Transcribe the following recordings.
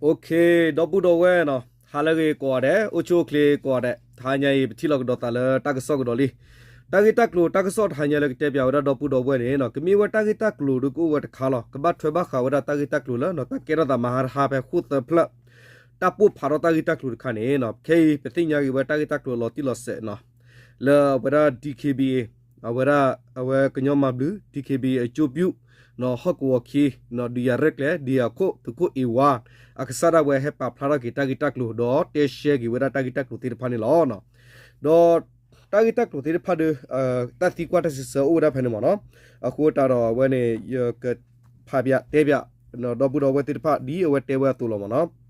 Okay, ဒီပုၢ်ဒီဝဲၢ်နီၤ, ဟါလၢအဂ့ၤကိးဂၤဒဲး, အိၣ်ဆူၣ်အိၣ်ချ့ကိးဂၤဒဲး, တဟါညါအံၤ ပထံၣ်လိာ်ကဒီးသးလၢတၢ်ကစီၣ်ကဒီးလံ. တၢ်ဂ့ၢ်တၢ်ကျိၤတၢ်ကစီၣ်တဟါညါလၢကတဲပၠးဝဲဒၣ်ဒီပုၢ်ဒီဝဲၢ်န့ၣ်နီၤ, ကမ့ၢ်ဝဲတၢ်ဂ့ၢ်တၢ်ကျိၤဒီးကအိၣ်ဝဲတခါလီၤ. ကဘၣ်ထွဲဘၣ်ဃးဝဲဒၣ်တၢ်ဂ့ၢ်တၢ်ကျိၤလၢ တၢ်ကဲထီၣ်သးမဟါတဟါဖဲဃိၣ်သၢဖျၢၣ် တၢ်ပိၢ်ဖးထီၣ်တၢ်ဂ့ၢ်တၢ်ကျိၤတခါန့ၣ်နီၤ, ခဲအံၤပသ့ၣ်ညါက့ၤဝဲတၢ်ဂ့ၢ်တၢ်ကျိၤလီၤတံၢ်လီၤဆဲးနီၤ, လၢအဝဲဒၣ် DKBA အဝဲဒၣ် အဝဲကညီမၤဘျုး DKBA အကၠိပျူၣ်နီၤ, ဟီၣ်ကဝီၤခံနီၤ, ဒုးယၤရဲၣ်ကျဲၤ ဒုးယၤခိၣ် သုးခိၣ်အ့ဝါ အကစၢ်ဒၣ်ဝဲဟဲပာ်ဖျါထီၣ်က့ၤတၢ်ဂ့ၢ်တၢ်ကျိၤ ဒီးတဲရှဲက့ၤဝဲဒၣ်တၢ်ဂ့ၢ်တၢ်ကျိၤသ့ၣ်တဖၣ်န့ၣ်လီၤ. ဒီးတၢ်ဂ့ၢ်တၢ်ကျိၤသ့ၣ်တဖၣ်ဒီး တၢ်သံကွၢ်တၢ်စံးဆၢအိၣ်ဝဲဒၣ်ဖဲန့ၣ်မ့ၢ်နီၤ, အဃိတၢ်ဒီးအဝဲန့ၣ် ယကဖးပၠးတဲပၠး ဒီပုၢ်ဒီဝဲၢ်သ့ၣ်တဖၣ် ဒ်အဝဲတဲဝဲအသိးလီၤမ့ၢ်နီၤ.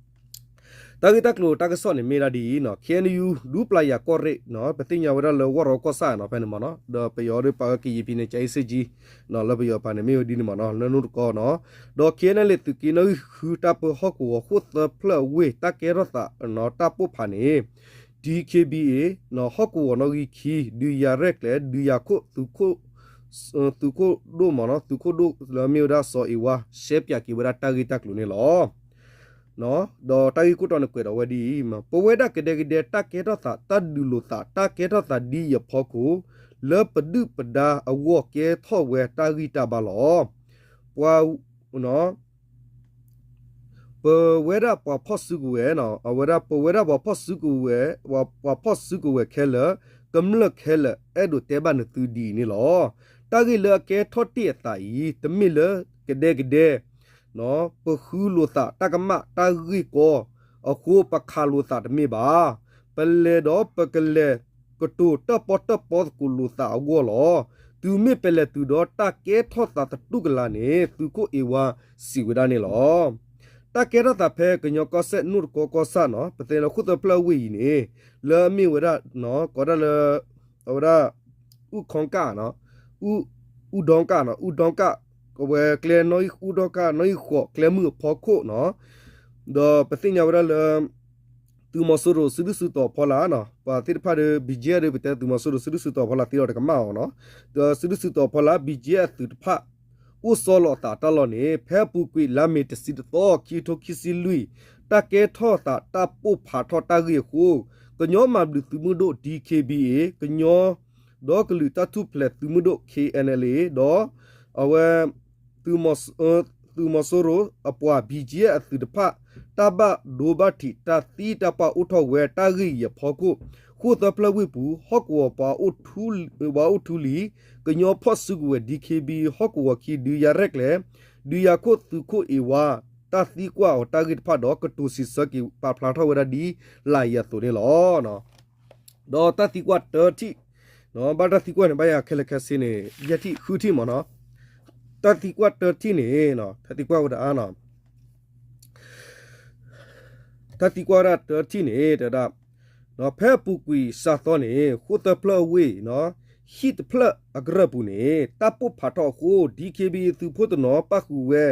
တၢ်ဂ့ၢ်တၢ်ကျိၤတၢ်ကစီၣ်န့ၣ်မ့ၢ်ဒၣ်ဒ်အံၤနီၤ, KNU ဒူပျၢ်ယၤကီၢ်ရ့ၣ်နီၤ, ပသ့ၣ်ညါဝဲဒၣ်လၢဝီၢ်ရီကီၢ်ဆၣ်နီၤ ဖဲန့ၣ်မ့ၢ်နီၤ, ဒီးပယီၤဒီးပာ်ဝဲကရင်ပြည်နယ် ကြာအင်းဆိပ်ကြီးနီၤ, လၢပယီၤပာ်န့ၣ်မ့ၢ်ဝဲဒ်န့ၣ်မ့ၢ်နီၤ, လၢနူတကီနီၤ, ဒီး KNLA သုးက့နီၣ်ဂံၢ်ဃုတၢ်ပၢဟီၣ်ကဝီၤဃိၣ်သၢဖျၢၣ်အဝ့ၢ် တၢ်ကဲထီၣ်သးနီၤ တၢ်ပိၢ်ဖးန့ၣ် DKBA နီၤ, ဟီၣ်ကဝီၤနီၣ်ဂံၢ်ခံ ဒုးယၤရဲၣ်ကျဲၤ ဒုးယၤခိၣ် သုးခိၣ် သုးခိၣ်ဒိၣ်မ့ၢ်နီၤ, သုးခိၣ်ဒိၣ်လၢမ့ၢ်ဝဲဒၣ်စီၤအ့ဝါ ရှဲပၠးက့ၤဝဲဒၣ်တၢ်ဂ့ၢ်တၢ်ကျိၤန့ၣ်လီၤ. ဒီးတၢ်ဂ့ၢ်ခိၣ်တီန့ၣ်ကွဲးဒီးဝဲဒ်အံၤ, ပဝဲဒၣ်ကဒဲကဒဲ တၢ်ကဲထီၣ်သး တၢ်ဒုးလိာ်သး တၢ်ကဲထီၣ်သးဒ်အံၤအဖီခိၣ်, လၢပဒုၣ်ပဒါအဂီၢ်ကဲထီၣ်ဝဲတၢ်ဂံၢ်တၢ်ဘါလီၤ. ပှၤ ပဝဲဒၣ်ပှၤဖီၣ်စုကဝဲၤ, အဝဲဒၣ်ပဝဲဒၣ်ပှၤဖီၣ်စုကဝဲၤ, ပှၤဖီၣ်စုကဝဲၤခဲလၢာ်, ကမျၢၢ်ခဲလၢာ် အဲၣ်ဒိးတဲဘၣ်နသုဒ်အံၤန့ၣ်လီၤ. တၢ်ဂ့ၢ်လၢအကဲထီၣ်တ့ၢ်အသးအံၤ တမ့ၢ်လၢကဒဲကဒဲ ပဃုလိာ်သးတၢ်ကမၣ်တၢ်ဂ့ၢ်ကီအဃိ ပခးလိာ်သးတမ့ၢ်ဘၣ်. ပလဲၤဒီးပကလဲၤကတိၤတၢၣ်ပီၣ်တၢၣ်ပီသကိးလိာ်သးအဂီၢ်လီၤ. တုၤမ့ၢ်ပလဲၤတုၤဒီးတၢ်ကဲထီၣ်သးတတူၢ်ကလာ်န့ၣ် သုးခိၣ်အ့ဝါစံးဝဲဒၣ်န့ၣ်လီၤ. တၢ်ကဲထီၣ်သးဖဲကညီကီၢ်စဲၣ် နူတကီကီၢ်ဆၣ်နီၤ, ပသ့ၣ်ညါလၢဃိၣ်သၢဖျၢၣ်အဝ့ၢ်အံၤန့ၣ် လၢအမ့ၢ်ဝဲဒၣ် ကိးဒၣ်လၢ အဝဲဒၣ် အူၣ်ခီကၣ်နီၤ, အူၣ်ဒီကၣ်နီၤ, အူၣ်ဒီကၣ်, အဝဲကျဲနီၣ်ဂံၢ် အူၣ်ဒီကၣ်နီၣ်ဂံၢ်ဃိး ကျဲမုၢ်အဖီခိၣ်နီၤ, ဒီးပသ့ၣ်ညါဝဲဒၣ်လၢ သုးမီၤစိရိၤစုဒုၣ်စုတီၤအဖီလာ်နီၤ, ပှၤသ့ၣ်တဖၣ်ဒီး ဘံၣ်ကၠ့ၣ် ဒီးပတဲသုးမီၤစိရိၤစုဒုၣ်စုတီၤအဖီလာ်သ့ဒီးတကမၣ်အီၤနီၤ, ဒီးစုဒုၣ်စုတီၤအဖီလာ် ဘံၣ်ကၠ့ၣ် အသုးတဖၣ် အိၣ်ဆီလီၤအသးတၢ်လီၢ်န့ၣ် ဖဲအပူၤကွံာ်လါမ့ၤတဆံတသီ ခံကထိခံဆံလွံၢ် တၢ်ကဲထီၣ်သးတၢ်ပိၢ်ဖးထီၣ်တၢ်ဂ့ၢ်အဃိ ကညီမၤဘျုးသုးမုၢ်ဒိၣ် DKBA, ကညီဒီကလုာ်တၢ်ထူၣ်ဖျဲးသုးမုၢ်ဒိၣ် KNLA ဒီး အဝဲ သုးမီၤစိရိၤအပှၤ ဘံၣ်ကၠ့ၣ် အသုးတဖၣ် တၢ်ဘၣ်ဒိဘၣ်ထံးတၢ်သံတၢ်ပှၢ်အိၣ်ထီၣ်ဝဲတၢ်ဂ့ၢ်အံၤအဖီခိၣ် ဃိၣ်သၢဖျၢၣ်ဝ့ၢ်ပူၤ ဟီၣ်ကဝီၤပှၤအိၣ်ထူလံၤ ကညီဖီၣ်စုကဝဲၤ DKBA ဟီၣ်ကဝီၤခံ ဒုးယၤရဲၣ်ကျဲၤ ဒုးယၤခိၣ် သုးခိၣ်အ့ဝါ တၢ်သံကွၢ်အီၤတၢ်ဂ့ၢ်တဖၣ်ဒီး ကတိၤစံးဆၢက့ၤပာ်ဖျါထီၣ်ဝဲဒၣ်ဒ်လာ်အံၤအသိးန့ၣ်လီၤ. ဒီးတၢ်သံကွၢ်တထံၣ်, ဘၣ်တၢ်သံကွၢ်န့ၣ် ဘၣ်ယၤခဲလၢာ်ခဲဆ့န့ၣ် ယဲၢ်ထံၣ်ဃုထံၣ်မ့ၢ်နီၤ, တၢ်သံကွၢ်တထံၣ်န့ၣ် တၢ်သံကွၢ်ဝဲဒၣ် တၢ်သံကွၢ်ဝဲဒၣ်တထံၣ်န့ၣ် တဲဝဲဒၣ် ဖဲအပူၤကွံာ်စှၤသီန့ၣ် ဃိၣ်သၢဖျၢၣ်အဝ့ၢ် ဟံၣ်တဖျၢၣ်အကရၢၢ်ပူၤန့ၣ် တၢ်ပိၢ်ဖးထီၣ်အဃိ DKBA သုးဖိတနီၤပၣ်ဃုာ်ဝဲ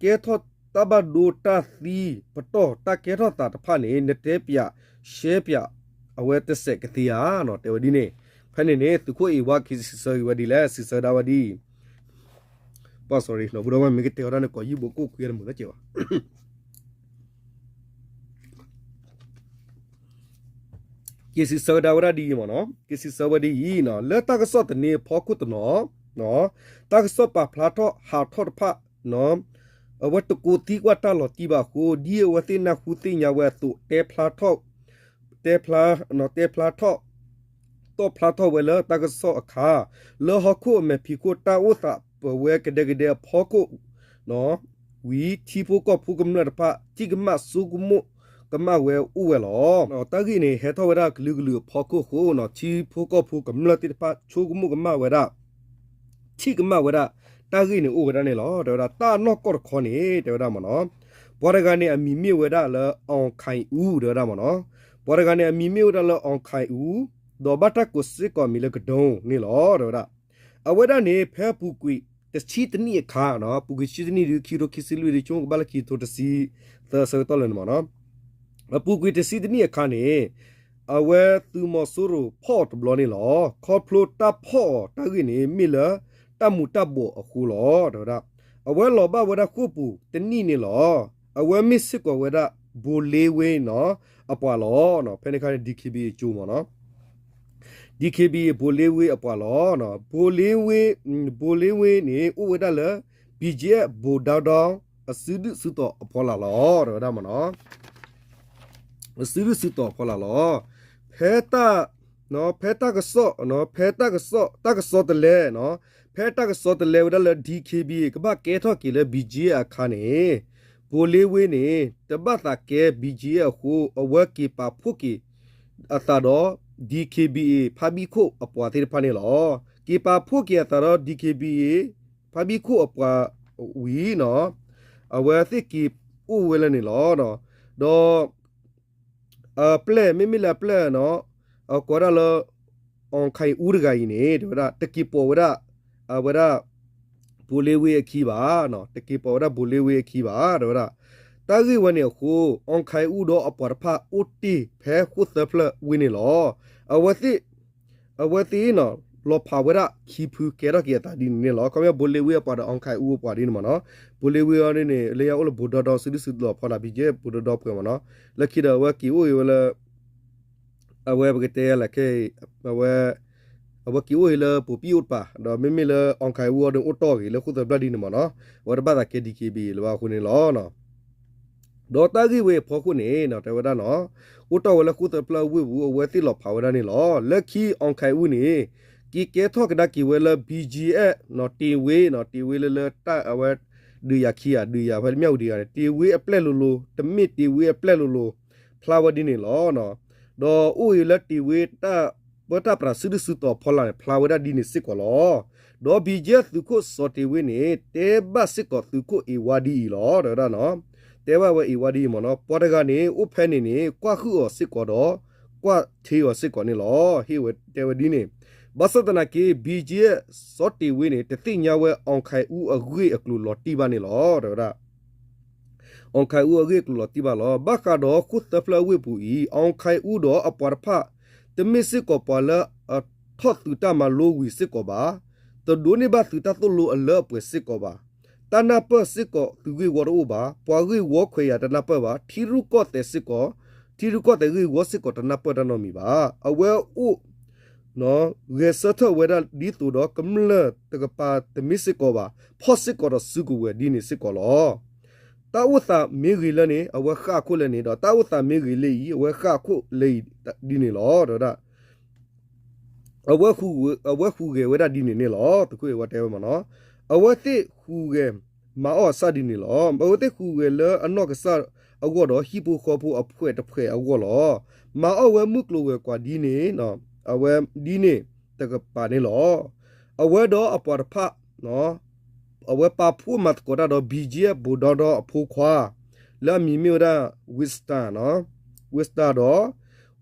ကဲထီၣ်တၢ်ဘၣ်ဒိတၢ်သံပတီၢ်တၢ်ကဲထီၣ်သးတဖၣ်န့ၣ် နတဲပၠးရှဲပၠးအဝဲတစဲးကသ့ဧါ တဲဝဲဒ်န့ၣ်, ဖဲန့ၣ်န့ၣ် သုးခိၣ်အ့ဝါက့ၤစံးဆၢက့ၤဝဲဒ်လဲၣ် စံးဆၢဒၣ်ဝဲဒ်အံၤ ပှၤ sorry လီၤ ပူၤဒီးဝဲမ့ၢ်ကတဲဝဲဒၣ်န့ၣ် ကိးယုၢ်ဘိကိၣ်ခွံတမုာ်လၢကဲဘၣ် က့ၤစံးဆၢဝဲဒၣ်ဝဲဒၣ်ဒ်အံၤမ့ၢ်နီၤ, က့ၤစံးဆၢဝဲဒ်အံၤ, လၢတၢ်ကစီၣ်သန့အဖီခိၣ်တနီၤ, တၢ်ကစီၣ်ပာ်ဖျါထီၣ်ဟးထီၣ်တဖၣ်, အဝဲတကိးသံကွၢ်တၢ်လီၤတံၢ်ဘၣ်အဃိ ဒ်အဝဲသ့ၣ်နၢ်ဟူသ့ၣ်ညါဝဲအသိး တဲဖျါထီၣ် တဲဖျါ တဲဖျါထီၣ် တီၣ်ဖျါထီၣ်ဝဲလၢတၢ်ကစီၣ်အခါ, လၢဟီၣ်ခိၣ်အမဲာ်ဖံးခိၣ်တၢ်အိၣ်သးပဝဲကဒဲကဒဲအဖီခိၣ် ဝံၤထံဖိကီၢ်ဖိကမျၢၢ်တဖၣ် ထံၣ်ကမၣ်ဆိကမိၣ်ကမၣ်ဝဲအိၣ်ဝဲလီၤ. တၢ်ဂ့ၢ်န့ၣ် ဟဲထီၣ်ဝဲဒၣ်ကလုာ်ကလုာ်အဖီခိၣ်အဃိနီၤ ထံဖိကီၢ်ဖိကမျၢၢ်သ့ၣ်တဖၣ်ဆိကမိၣ်ကမၣ်ဝဲဒၣ် ထံၣ်ကမၣ်ဝဲဒၣ် တၢ်ဂ့ၢ်န့ၣ်အိၣ်ဝဲဒၣ်န့ၣ်လီၤ. တဲဝဲဒၣ်တၢ်နီၢ်ကီၢ်တခီန့ၣ် တဲဝဲဒၣ်မ့ၢ်နီၤ ပှၤတဂၤန့ၣ် အမံၤမ့ၢ်ဝဲဒၣ်လၢ အောင်ခိုင်ဦး တဲဝဲဒၣ်မ့ၢ်နီၤ ပှၤတဂၤန့ၣ် အမံၤမ့ၢ်ဝဲဒၣ်လၢ အောင်ခိုင်ဦး ဒီးဘၣ်တၢ်ကိးစ့ၢ်ကီးအမံၤလၢ ကဒုံ န့ၣ်လီၤ တဲဝဲဒၣ်. အဝဲဒၣ်န့ၣ် ဖဲအပူၤကွံာ်တဆံတနံၣ်အခါ, အပူၤကွံာ်တဆံတနံၣ်ဒီး ခံကထိခံဆံလွံၢ်ဒီး ဆိကမိၣ်ကဘၣ်လၢခံကထိတဆံသၢဆၢကတီၢ်လၢန့ၣ်မ့ၢ်နီၤ, အပူၤကွံာ်တဆံတနံၣ်အခါန့ၣ် အဝဲသုးမီၤစိရိၤဖီၣ်အီၤတဘျီန့ၣ်လီၤ. ခီဖျိတၢ်ဖီၣ်အီၤတၢ်ဂ့ၢ်န့ၣ် မ့ၢ်လၢတၢ်မူၤတၢ်ဘှီးအဃိလီၤ တဲဝဲဒၣ်. အဝဲလီၤဘၣ်ဝဲဒၣ်ဃိာ်ပူၤတနံၣ်န့ၣ်လီၤ. အဝဲမ့ၢ်စ့ၢ်ကီးဝဲဒၣ် ဘိၣ်လ့ဝ့နီၤ အပှၤလီၤ. ဖဲန့ၣ်အခါန့ၣ် DKBA ကၠိမ့ၢ်နီၤ DKBA ဘိၣ်လ့ဝ့အပှၤလီၤ. ဘိၣ်လ့ဝ့ ဘိၣ်လ့ဝ့န့ၣ် အိၣ်ဝဲဒၣ်လၢ BGF ဘိၣ်ဒီဒီ အစုဒုၣ်စုတီၤအဖီလာ်လီၤ တဲဝဲဒၣ်မ့ၢ်နီၤ အစုဒုၣ်စုတီၤအဖီလာ်လီၤ. ဖဲတၢ် ဖဲတၢ်ကစီၣ် ဖဲတၢ်ကစီၣ် တၢ်ကစီၣ်တလဲ ဖဲတၢ်ကစီၣ်တလဲဝဲဒၣ်လၢ DKBA ကဘၣ်ကဲထီၣ်က့ၤလၢ BGF အခါန့ၣ် ဘိၣ်လ့ဝ့န့ၣ် တဘၣ်သးကဲ BGF အဃိ အဝဲက့ၤပာ်ဖှိၣ်က့ၤအသးဒီး DKBA ဖါဘံၣ်ခိၣ်အပှၤသ့ၣ်တဖၣ်န့ၣ်လီၤ. က့ၤပာ်ဖှိၣ်က့ၤအသးဒီး DKBA ဖါဘံၣ်ခိၣ်အပှၤဝံၤနီၤ အဝဲသ့ၣ်က့ၤအိၣ်ဝဲလၢန့ၣ်လီၤ. ဒီး အပျဲၢ် မ့မ့ၢ်လၢအပျဲၢ်နီၤ အကိးဒၣ်လၢ အီၣ်ခၢၣ်အူတဂၤအံၤန့ၣ် တဲဝဲဒၣ် တက့ၤပိာ်ဝဲဒၣ် အဝဲဒၣ် ဘိၣ်လ့ဝ့အခံဘၣ်, တက့ၤပိာ်ဝဲဒၣ်ဘိၣ်လ့ဝ့အခံဘၣ် တဲဝဲဒၣ်. တၢ်ဂ့ၢ်ဝဲန့ၣ်အဃိ အီၣ်ခၢၣ်အူဒီးအပှၤတဖၣ်အိၣ်တ့ၢ်ဖဲဃိၣ်သၢဖျၢၣ်ဝ့ၢ်န့ၣ်လီၤ. အဝဲသ့ၣ် အဝဲသ့ၣ်နီၤ လီၤဖးဝဲဒၣ်ခံဖုကဲထီၣ်က့ၤအသးဒ်န့ၣ်န့ၣ်လီၤ. ခီပညီဘိၣ်လ့ဝ့အပှၤဒီးအီၣ်ခၢၣ်အူအပှၤဒ်န့ၣ်မ့ၢ်နီၤ. ဘိၣ်လ့ဝ့အီၤဒ်န့ၣ် လၢညါအိၣ်လၢဘိၣ်ဒီဒီစုဒုၣ်စုတီၤအဖီလာ် ဘံၣ်ကဲဘိၣ်ဒီဒီပှဲၤမ့ၢ်နီၤ. လၢခံဒီးအဝဲက့ၤအိၣ်ဂ့ၤဝဲလၢ အဝဲပကတဲလၢခဲအံၤ အဝဲ အဝဲက့ၤအိၣ်ဂ့ၤလၢပိာ်ပံၣ်အိၣ်တပၤ ဒီးမ့မ့ၢ်လၢအီၣ်ခၢၣ်အူအီၤဒ်န့ၣ်အိၣ်တီၢ်ဂ့ၤလၢဃိၣ်သၢဖျၢၣ်ဒ်န့ၣ်မ့ၢ်နီၤ. အဝဲတဘၣ်သးကဲ DKBA လၢၤဘၣ်အဃိန့ၣ်လီၤ. ဒီးတၢ်ဂ့ၢ်ဝဲအဖီခိၣ်န့ၣ် တဲဝဲဒၣ်နီၤ အိၣ်တီၢ်ဝဲလၢဃိၣ်သၢဖျၢၣ်ဝ့ၢ်ပူၤ အဝဲသ့ၣ်လီၤဖးဝဲဒၣ်န့ၣ်လီၤ. လၢခံအီၣ်ခၢၣ်အူန့ၣ် က့ၤကဲထီၣ်ကဒါက့ၤဝဲလၢ BGF နီၤ တ့ၢ်ဝ့နီၤ တ့ၢ်ဝ့လၢလၢတၢ်အဝဲ ဒုးယၤခံဂၤ ဒုးယၤဖဲမၠၣ်ဝတံၤဂၤန့ၣ် တ့ၢ်ဝ့အပျဲၢ်လိၤလိၤ တမ့ၢ်တ့ၢ်ဝ့အပျဲၢ်လိၤလိၤ ဖျါဝဲဒ်န့ၣ်လီၤ. ဒီးအိၣ်ဂ့ၤလၢတ့ၢ်ဝ့တၢ်ပၢတၢ်ပြးစုဒုၣ်စုတီၤအဖီလာ်န့ၣ် ဖျါဝဲဒၣ်ဒ်န့ၣ်စ့ၢ်ကီးလီၤ. ဒီး BGF သုးခိၣ်စီၤတ့ၢ်ဝ့န့ၣ် တဲဘၣ်စ့ၢ်ကီးသုးခိၣ်အ့ၣ်ဝါဒ်အံၤလီၤ တဲဝဲဒၣ်နီၤ. တဲဘၣ်ဝဲအ့ၣ်ဝါဒ်အံၤမ့ၢ်နီၤ ပှၤတဂၤန့ၣ် အိၣ်ဖဲန့ၣ်န့ၣ် ကွၢ်ဟုၣ်အီၤစ့ၢ်ကီးဒီး ကွၢ်ထ့အီၤစ့ၢ်ကီးန့ၣ်လီၤ. ဟ့ၣ်ဝဲတဲဝဲဒ်န့ၣ် ဘၣ်ဆၣ်သနာ်က့ BGF စီၤတ့ၢ်ဝ့န့ၣ် တသ့ၣ်ညါဝဲအီၣ်ခၢၣ်အူအဂ့ၢ်အကျိၤလီၤတံၢ်ဘၣ်န့ၣ်လီၤ တဲဝဲဒၣ်. အီၣ်ခၢၣ်အူအဂ့ၢ်အကျိၤလီၤတံၢ်ဘၣ်လီၤ. ဘၣ်ဃးဒီးဃိၣ်သၢဖျၢၣ်အဝ့ၢ်ပူၤအံၤ အီၣ်ခၢၣ်အူဒီးအပှၤတဖၣ် တမ့ၢ်စ့ၢ်ကီးပှၤလၢအထီၣ်သုးတၢ်မၤလိဝံၤစ့ၢ်ကီးဘၣ်. တဒိးန့ၢ်ဘၣ်သုးတၢ်သိၣ်လိအလၢအပှဲၤစ့ၢ်ကီးဘၣ်. တၢ်နၢ်ပၢၢ်စ့ၢ်ကီးသုးဂ့ၢ်ဝီတအိၣ်ဘၣ်. ပှၤဂ့ၢ်ဝီခွဲးယာ်တနၢ်ပၢၢ်ဘၣ်. ထံရူၢ်ကီၢ်သဲးစ့ၢ်ကီး ထံရူၢ်ကီၢ်သဲးဂ့ၢ်ဝီစ့ၢ်ကီးတနၢ်ပၢၢ်တၢ်နီတမံၤဘၣ်. အဝဲအိၣ် ဂဲၤဆၢထၢၣ်ဝဲဒၣ်ဒ်သိးဒီးကမျၢၢ်တကပၤတမ့ၢ်စ့ၢ်ကီးဘၣ်. ဖီၣ်စ့ၢ်ကီးဒီးစုကဝဲၤဒ်န့ၣ်စ့ၢ်ကီးလီၤ. တၢ်အိၣ်သးမ့ၢ်ဂ့ၤလၢန့ၣ် အဝဲဃၣ်အခိၣ်လၢန့ၣ်ဒီး တၢ်အိၣ်သးမ့ၢ်ဂ့ၤလၢအံၤ အဝဲဃၣ်အခိၣ်လၢအံၤဒ်န့ၣ်လီၤ တဲဝဲဒၣ်. အဝဲဃုဂဲၤဝဲဒၣ်ဒ်န့ၣ်န့ၣ်လီၤ. သုးခိၣ်အ့ၣ်ဝါတဲဝဲမ့ၢ်နီၤ. အဝဲသ့ၣ်ဃုဂဲၤမၤအီၣ်အဆၣ်ဒ်န့ၣ်လီၤ. အဝဲသ့ၣ်ဃုဂဲၤလၢအနီၢ်ကစၢ်အဂီၢ်ဒီး ဟံၣ်ဖိဃီဖိအဖှဲးတဖှဲးအဂီၢ်လီၤ. မၤအီၣ်ဝဲမုၢ်ကျိၤဝဲၤကွာ်ဒ်န့ၣ် အဝဲဒ်န့ၣ်တကပၤန့ၣ်လီၤ. အဝဲဒီးအပှၤတဖၣ် အဝဲပာ်ဖှိၣ်မၤသကိးတၢ်ဒီး ဘံၣ်ကၠံၣ် ဘိၣ်ဒီဒီအဖိခွါ လၢအမံၤမ့ၢ်ဝဲဒၣ် Winston နီၤ Winston ဒီး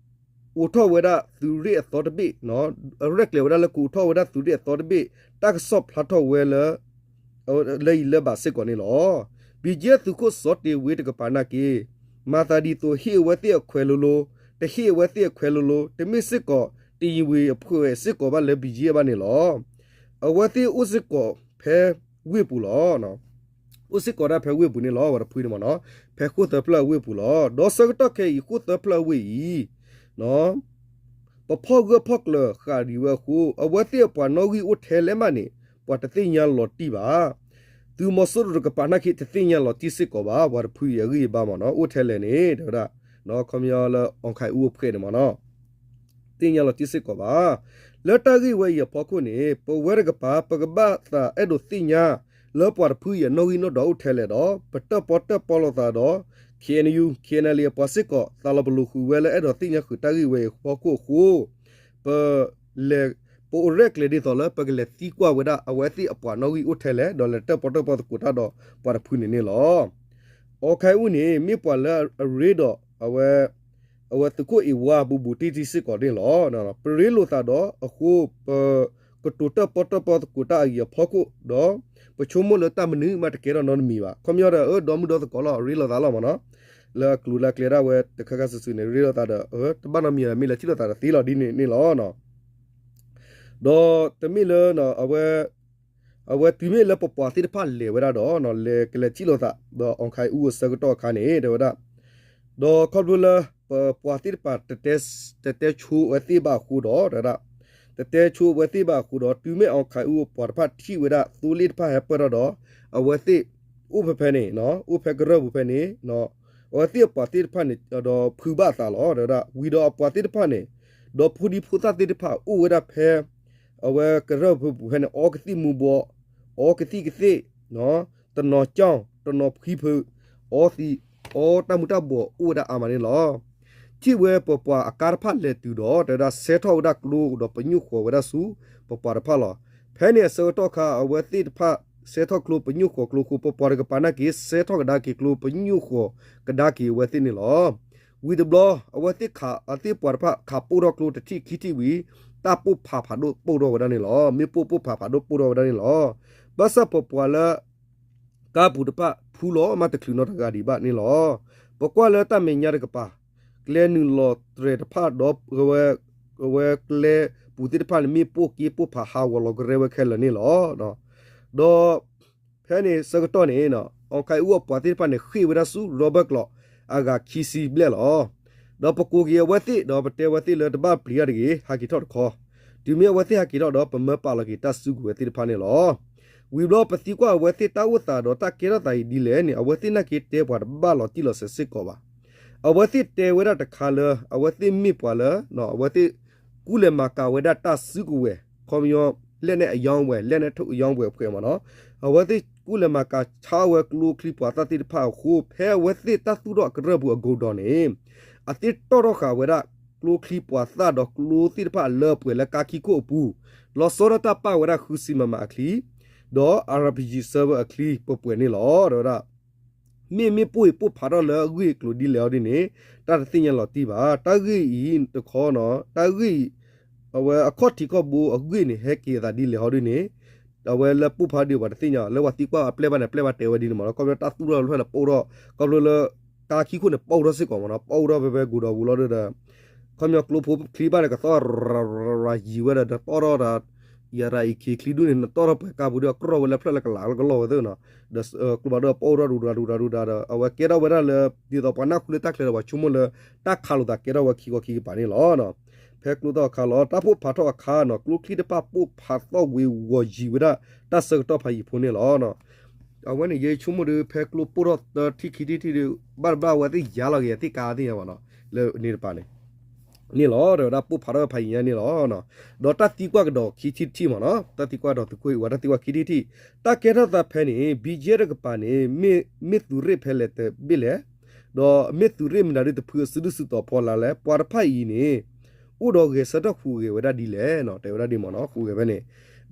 အိးထီၣ်ဝဲဒၣ်သုးရ့ၣ်အသီတဘ့ၣ်, ရဲၣ်ကျဲၤဝဲဒၣ်လၢကအိးထီၣ်ဝဲဒၣ်သုးရ့ၣ်အသီတဘ့ၣ် တၢ်ကစီၣ်ဖျါထီၣ်ဝဲလၢ လၢအံၤလၢဘၣ်စ့ၢ်ကီးန့ၣ်လီၤ. ဘံၣ်ကၠံၣ်သုးခိၣ်စီၤတ့ၢ်ဝ့တကပၤနာ်က့ မၤသးဒ်သိးဟ့ၣ်အဝဲသ့ၣ်အခွဲးလိၤလိၤ, တဟ့ၣ်အဝဲသ့ၣ်အခွဲးလိၤလိၤ, တမ့ၢ်စ့ၢ်ကီး တယံၤဝ့ၤအဖှဲးစ့ၢ်ကီးဘၣ်လၢဘံၣ်ကၠံၣ်ဘၣ်န့ၣ်လီၤ. အဝဲသ့ၣ်အိၣ်စ့ၢ်ကီးဖဲဝ့ၢ်ပူၤလီၤ. အိၣ်စ့ၢ်ကီးဒၣ်ဖဲဝ့ၢ်ပူၤန့ၣ်လီၤ ပှၤတဖုန့ၣ်မ့ၢ်နီၤ, ဖဲဃိၣ်သၢဖျၢၣ်အဝ့ၢ်ပူၤလီၤ. ဒီးဆၢကတီၢ်ခဲအံၤ ဃိၣ်သၢဖျၢၣ်အဝ့ၢ်အံၤ ပဖီၣ်ဂၢၢ်ဖီၣ်ကျၢၤဃာ်ဒံးဝဲအဃိ အဝဲသ့ၣ်အပှၤနီၣ်ဂံၢ်အိၣ်ထဲလဲၣ်မးန့ၣ် ပှၤတသ့ၣ်ညါလီၤတံၢ်ဘၣ်. သုးမီၤစိရိၤတကပၤနာ်က့ တသ့ၣ်ညါလီၤတံၢ်စ့ၢ်ကီးဘၣ် ပှၤတဖုအံၤအဂံၢ်အဘါမ့ၢ်နီၤ, အိၣ်ထဲလဲၣ်န့ၣ် တဲဝဲဒၣ် ခီပညီလၢအီၣ်ခၢၣ်အူအဖှဲးန့ၣ်မ့ၢ်နီၤ သ့ၣ်ညါလီၤတံၢ်စ့ၢ်ကီးဘၣ်. လၢတၢ်ဂ့ၢ်ဝဲအံၤအဖီခိၣ်န့ၣ် ပဝဲတကပၤ ပကဘၣ်သးအဲၣ်ဒိးသ့ၣ်ညါ လၢပှၤတဖုအံၤအနီၣ်ဂံၢ်နီၣ်ဒွးအိၣ်ထဲလဲၣ်ဒီး ပတၢၣ်ပီၣ်တၢၣ်ပီလိာ်သးဒီး ခ့ၣ်အဲၣ်ယူၣ် ခ့ၣ်အဲၣ်ယူၣ် အပှၤစ့ၢ်ကီး သးလီၤပလိာ်ဃုာ်ဝဲလၢအဲၣ်ဒိးသ့ၣ်ညါဃုာ်တၢ်ဂ့ၢ်ဝဲအံၤအဖီခိၣ်အဃိ ပလဲၤ ပအိၣ်ရဲၣ်ကျဲၤဒ်သိးလၢ ပကလဲၤသံကွၢ်ဝဲဒၣ် အဝဲသ့ၣ်အပှၤနီၣ်ဂံၢ်အိၣ်ထဲလဲၣ် ဒီးလဲၤတၢၣ်ပီၣ်တၢၣ်ပီသကိးတၢ်ဒီးပှၤတဖုန့ၣ်န့ၣ်လီၤ. အီၣ်ခၢၣ်အူန့ၣ် မ့ၢ်ပှၤလၢအရ့ဒီး အဝဲ အဝဲသုးခိၣ်အ့ၣ်ဝါဘူးဘူးတံၢ်တံၢ်စ့ၢ်ကီးန့ၣ်လီၤ. ပရ့လိာ်သးဒီးအဃိ ပကတိၤတၢၣ်ပီၣ်တၢၣ်ပီသကိးတၢ်အံၤအဖီခိၣ်ဒီး ပဆိကမိၣ်လၢတၢ်မနုၤမးတကဲထီၣ်နီတမံၤဘၣ်. ခီပညီဒီး အၢ ဒီမုၢ်ဒီသကိးလီၤ ရ့လိာ်သးလီၤမ့ၢ်နီၤ. လၢအကျိၤလၢအကျဲဒၣ်ဝဲတခါခါဆူၣ်ဆူၣ်န့ၣ် ရ့လိာ်သးဒီး အၢ တဘၣ်နီတမံၤဒီး မ့ၢ်လဲၤထံၣ်လိာ်သးဒီးသ့လီၤဒ်န့ၣ်န့ၣ်လီၤ. ဒီးတမ့ၢ်လၢ အဝဲ အဝဲတုၤမ့ၢ်လၢပပှၤသ့ၣ်တဖၣ်လဲၤဝဲဒၣ်ဒီး လဲၤကလဲၤထံၣ်လိာ်သး ဒီး အောင်ခိုင်ဦး အဆၢကတီၢ်အခါန့ၣ် တဲဝဲဒၣ် ဒီးခီဖျိလၢ ပပှၤသ့ၣ်တဖၣ် တတဲဆိအဝဲသ့ၣ်ဘၣ်အဃိဒီး တဲဝဲဒၣ် တတဲဆိအဝဲသ့ၣ်ဘၣ်အဃိဒီး တုၤမ့ၢ် အောင်ခိုင်ဦး အပှၤတဖၣ်ထံၣ်ဝဲဒၣ်သိလ့ၣ်တဖၣ်ဟဲပၢၢ်ထီၣ်ဒီး အဝဲသ့ၣ်အိၣ်ဖဲဖဲန့ၣ် အိၣ်ဖဲကရၢၢ်ပူၤဖဲန့ၣ် အဝဲသ့ၣ်အပှၤသ့ၣ်တဖၣ်န့ၣ် ဒီးဖုးဘၣ်အသးလီၤ. တဲဝဲဒၣ် ဝံၤဒီးအပှၤသ့ၣ်တဖၣ်န့ၣ် ဒီးဖိဒံဖိသၣ်သ့ၣ်တဖၣ်အိၣ်ဝဲဒၣ်ဖဲ အဝဲကရၢၢ်ပူၤဖဲန့ၣ် အီကသံၣ်မူၤဘှီး အီကသံၣ်ကသ့ၣ် တနီၤကၠီၣ် တနီၤဖှံဖုး အီသံး အီတၢ်မူၤတၢ်ဘှီးအိၣ်ဝဲဒၣ်အါမးန့ၣ်လီၤ. ထံၣ်ဝဲပပှၤအကါတဖၣ်လဲၤတုၤဒီး တဲဝဲဒၣ် ဆဲးထီၣ်ဝဲဒၣ်ကျိဒီးပညိၣ်ဃီၤဝဲဒၣ်ဆူ ပပှၤတဖၣ်လီၤ. ဖဲန့ၣ်အဆၢကတီၢ်ခါ အဝဲသ့ၣ်တဖၣ် ဆဲးထီၣ်ကျိပညိၣ်ဃီၤကျိအဃိ ပပှၤတကပၤနာ်က့ ဆဲးထီၣ်ကဒါက့ၤကျိပညိၣ်ဃီၤကဒါက့ၤအဝဲသ့ၣ်န့ၣ်လီၤ. ဝံၤတဘျီ အဝဲသ့ၣ်ခး အဝဲသ့ၣ်ပှၤတဖၣ်ခးပိၢ်ထီၣ်ကျိတထံၣ်ခံထံၣ်ဝံၤ တၢ်ပိၢ်ဖးဖးဒိၣ်ပိၢ်ထီၣ်ဝဲဒၣ်န့ၣ်လီၤ. မ့ၣ်ပိၢ်ပိၢ်ဖးဖးဒိၣ်ပိၢ်ထီၣ်ဝဲဒၣ်န့ၣ်လီၤ. ဘၣ်ဆၣ်ပပှၤလၢ ကါပူၤတဖၣ်ဖူလီၤမးတချုးနီတဂၤဒံးဘၣ်န့ၣ်လီၤ. ပကွၢ်လၢတၢ်မဲာ်ညါတကပၤ ကျဲနုာ်လီၤတြဲၤတဖၣ်ဒီး အဝဲကျဲပူၤသ့ၣ်တဖၣ်န့ၣ် မ့ၣ်ပိၢ်က့ပိၢ်ဖးဟးဂီၤလီၤကရဲဝဲခဲလၢာ်န့ၣ်လီၤ. ဒီး ဖဲန့ၣ်ဆၢကတီၢ်န့ၣ် အောင်ခိုင်ဦး အပှၤသ့ၣ်တဖၣ်န့ၣ် ဃ့ၢ်ဝဲဒၣ်ဆူ Robert ကျိး အဂၤခံဆံဘျဲၣ်လီၤ. ဒီးပကိးက့ၤအဝဲသ့ၣ် ဒီးပတဲအဝဲသ့ၣ်လၢတဘၣ်ပျံၤတၢ်တဂ့ၤ ဟးက့ၤထီၣ်တခီ, တုၤမ့ၢ်အဝဲသ့ၣ်ဟးက့ၤထီၣ်ဒီး ပမၢပာ်လီၤက့ၤတၢ်စုကဝဲၤသ့ၣ်တဖၣ်န့ၣ်လီၤ. ဝံၤဘျီပသံကွၢ်အဝဲသ့ၣ်တၢ်အိၣ်သးဒီးတၢ်ကဲထီၣ်သးအံၤဒ်လဲၣ်န့ၣ် အဝဲသ့ၣ်နာ်က့တဲပှၤတဘၣ်လီၤတံၢ်လီၤဆဲးစ့ၢ်ကီးဘၣ်. အဝဲသ့ၣ်တဲဝဲဒၣ်တခါလၢ အဝဲသ့ၣ်မ့ၢ်ပှၤလၢ အဝဲသ့ၣ်ကူၣ်လဲၤမၤကၤဝဲဒၣ်တၢ်စုကဝဲၤ ခီပညီ လက်နက်အရောင်းအဝယ် လက်နက်ထုတ်အရောင်းအဝယ်အဖွဲ့မ့ၢ်နီၤ, အဝဲသ့ၣ်ကူၣ်လဲၤမၤကၤဆါဝဲကျိချံပှၤသၣ်သ့ၣ်တဖၣ်အဃိ ဖဲအဝဲသ့ၣ်တၢ်သူၣ်ထီၣ်အကရၢၢ်ပူၤအကိာ်ဒီးန့ၣ် အသ့ၣ်တီၣ်ထီၣ်ဃာ်ဝဲဒၣ် ကျိချံပှၤသၣ်ဒီးကျိသ့ၣ်တဖၣ်အလၢအပှဲၤလၢကါခံခိၣ်အပူၤ, လီၤဆီဒၣ်တၢ်ပာ်ဝဲဒၣ်ဃုဆံမမအချံ ဒီး RPG server အချံပှဲၤပှဲၤန့ၣ်လီၤ. တဲဝဲဒၣ် မ့ၢ်မ့ၢ်ပိၢ်အံၤပိၢ်ဖးထီၣ်လၢအဂ့ၢ်အကျိၤဒ်လဲၣ်အီၤဒ်န့ၣ် တၢ်တသ့ၣ်ညါလီၤတံၢ်ဘၣ်. တၢ်ဂ့ၢ်အံၤတခီနီၤ တၢ်ဂ့ၢ်အံၤ အဝဲအခီၣ်ထံးခီၣ်ဘိအဂ့ၢ်န့ၣ် ဟဲက့ၤအသးဒ်လဲၣ်ဟီဒ်န့ၣ် အဝဲလၢပိၢ်ဖးဒိၣ်ပှၤတသ့ၣ်ညါ လၢပှၤသံကွၢ်အပျဲၢ်ဘၣ်န့ၣ် ပျဲၢ်ဘၣ်တဲဝဲဒ်န့ၣ်မ့ၢ်နီၤ, ခီဖျိတၢ်သူၣ်ထီၣ်လၢဖျၢၣ်လၢပိၢ်ထီၣ် ခီဖျိလၢ ကါခံခိၣ်န့ၣ် ပိၢ်ထီၣ်စ့ၢ်ကီးမ့ၢ်နီၤ, ပိၢ်ထီၣ်ဖဲဖဲကိာ်ဒီးပူၤလီၤဒီး ခီပညီကျိဖိချံဘၣ်န့ၣ် ကသီၣ်ရၤရၤရၤယံၤဝဲဒီး နတီၣ်ထီၣ်ဒီး ယၤရၤအံၤခံချံဒူၣ်န့ၣ် နတီၣ်ထီၣ်ပှဲၤကါပူၤဒီး အကြၢးဝဲလၢဖျၢၣ်လၢကလးလၢကလီၢ်ဝဲသ့ၣ်နီၤ, ဒီးကျိဖးဒိၣ်ပိၢ်ထီၣ်ဒူၤဒူၤဒူၤဒူၤဒီး အဝဲကဲထီၣ်ဝဲဒၣ်လၢ ဒ်သိးပှၤနၢ်ဟူလၢတၢ်ချၢဒီးပှၤဆိကမိၣ်လၢ တၢ်ခးလိာ်သးကဲထီၣ်ဝဲခံခီခံကပၤန့ၣ်လီၤ. ဖဲကျိသီၣ်အခါလီၤ တၢ်ပိၢ်ဖးထီၣ်အခါနီၤ ကျိချံတဖၣ်ပိၢ်ဖးသီၣ်ဝံၤဂီၤယံၤဝဲဒၣ် တၢ်ဆၢကတီၢ်ဖးယံၤဖိန့ၣ်လီၤ. အဝဲန့ၣ် ယဆိကမိၣ်ဒီး ဖဲကျိပိၢ်ထီၣ်သၢထံၣ်ခံထံၣ်ထံၣ်ဒီး ဘၣ်တဘၣ်အဝဲသ့ၣ်ယါလီၤက့ၤအသ့ၣ်ကါသ့ၣ်ညါဘၣ်နီၤ, လၢန့ၣ်တပၤန့ၣ် န့ၣ်လီၤ. တဲဝဲဒၣ်ပိၢ်ဖးထီၣ်ဖးယံၤညါန့ၣ်လီၤ. ဒီးတၢ်သံကွၢ်ကဒီးခံထံၣ်တထံၣ်မ့ၢ်နီၤ, တၢ်သံကွၢ်ဒီးသုးခိၣ်အ့ၣ်ဝါ တၢ်သံကွၢ်ခံထံၣ်တထံၣ်, တၢ်ကဲထီၣ်သးဖဲန့ၣ် BGF တကပၤန့ၣ် မ့ၢ်သုးရ့ၣ်ဖဲလဲၣ်တဘ့ၣ်လဲၣ်, ဒီးမ့ၢ်သုးရ့ၣ်မနုၤဒ်တဖုအစုဒုၣ်စုတီၤဖီလာ်လဲၣ်, ပှၤတဖၣ်အံၤန့ၣ် အိၣ်ဒီးဂဲၤဆၢထၢၣ်ဟူးဂဲၤဝဲဒၣ်ဒ်လဲၣ်နီၤ, တဲဝဲဒၣ်ဒ်မ့ၢ်နီၤ ဟူးဂဲၤဖဲန့ၣ်,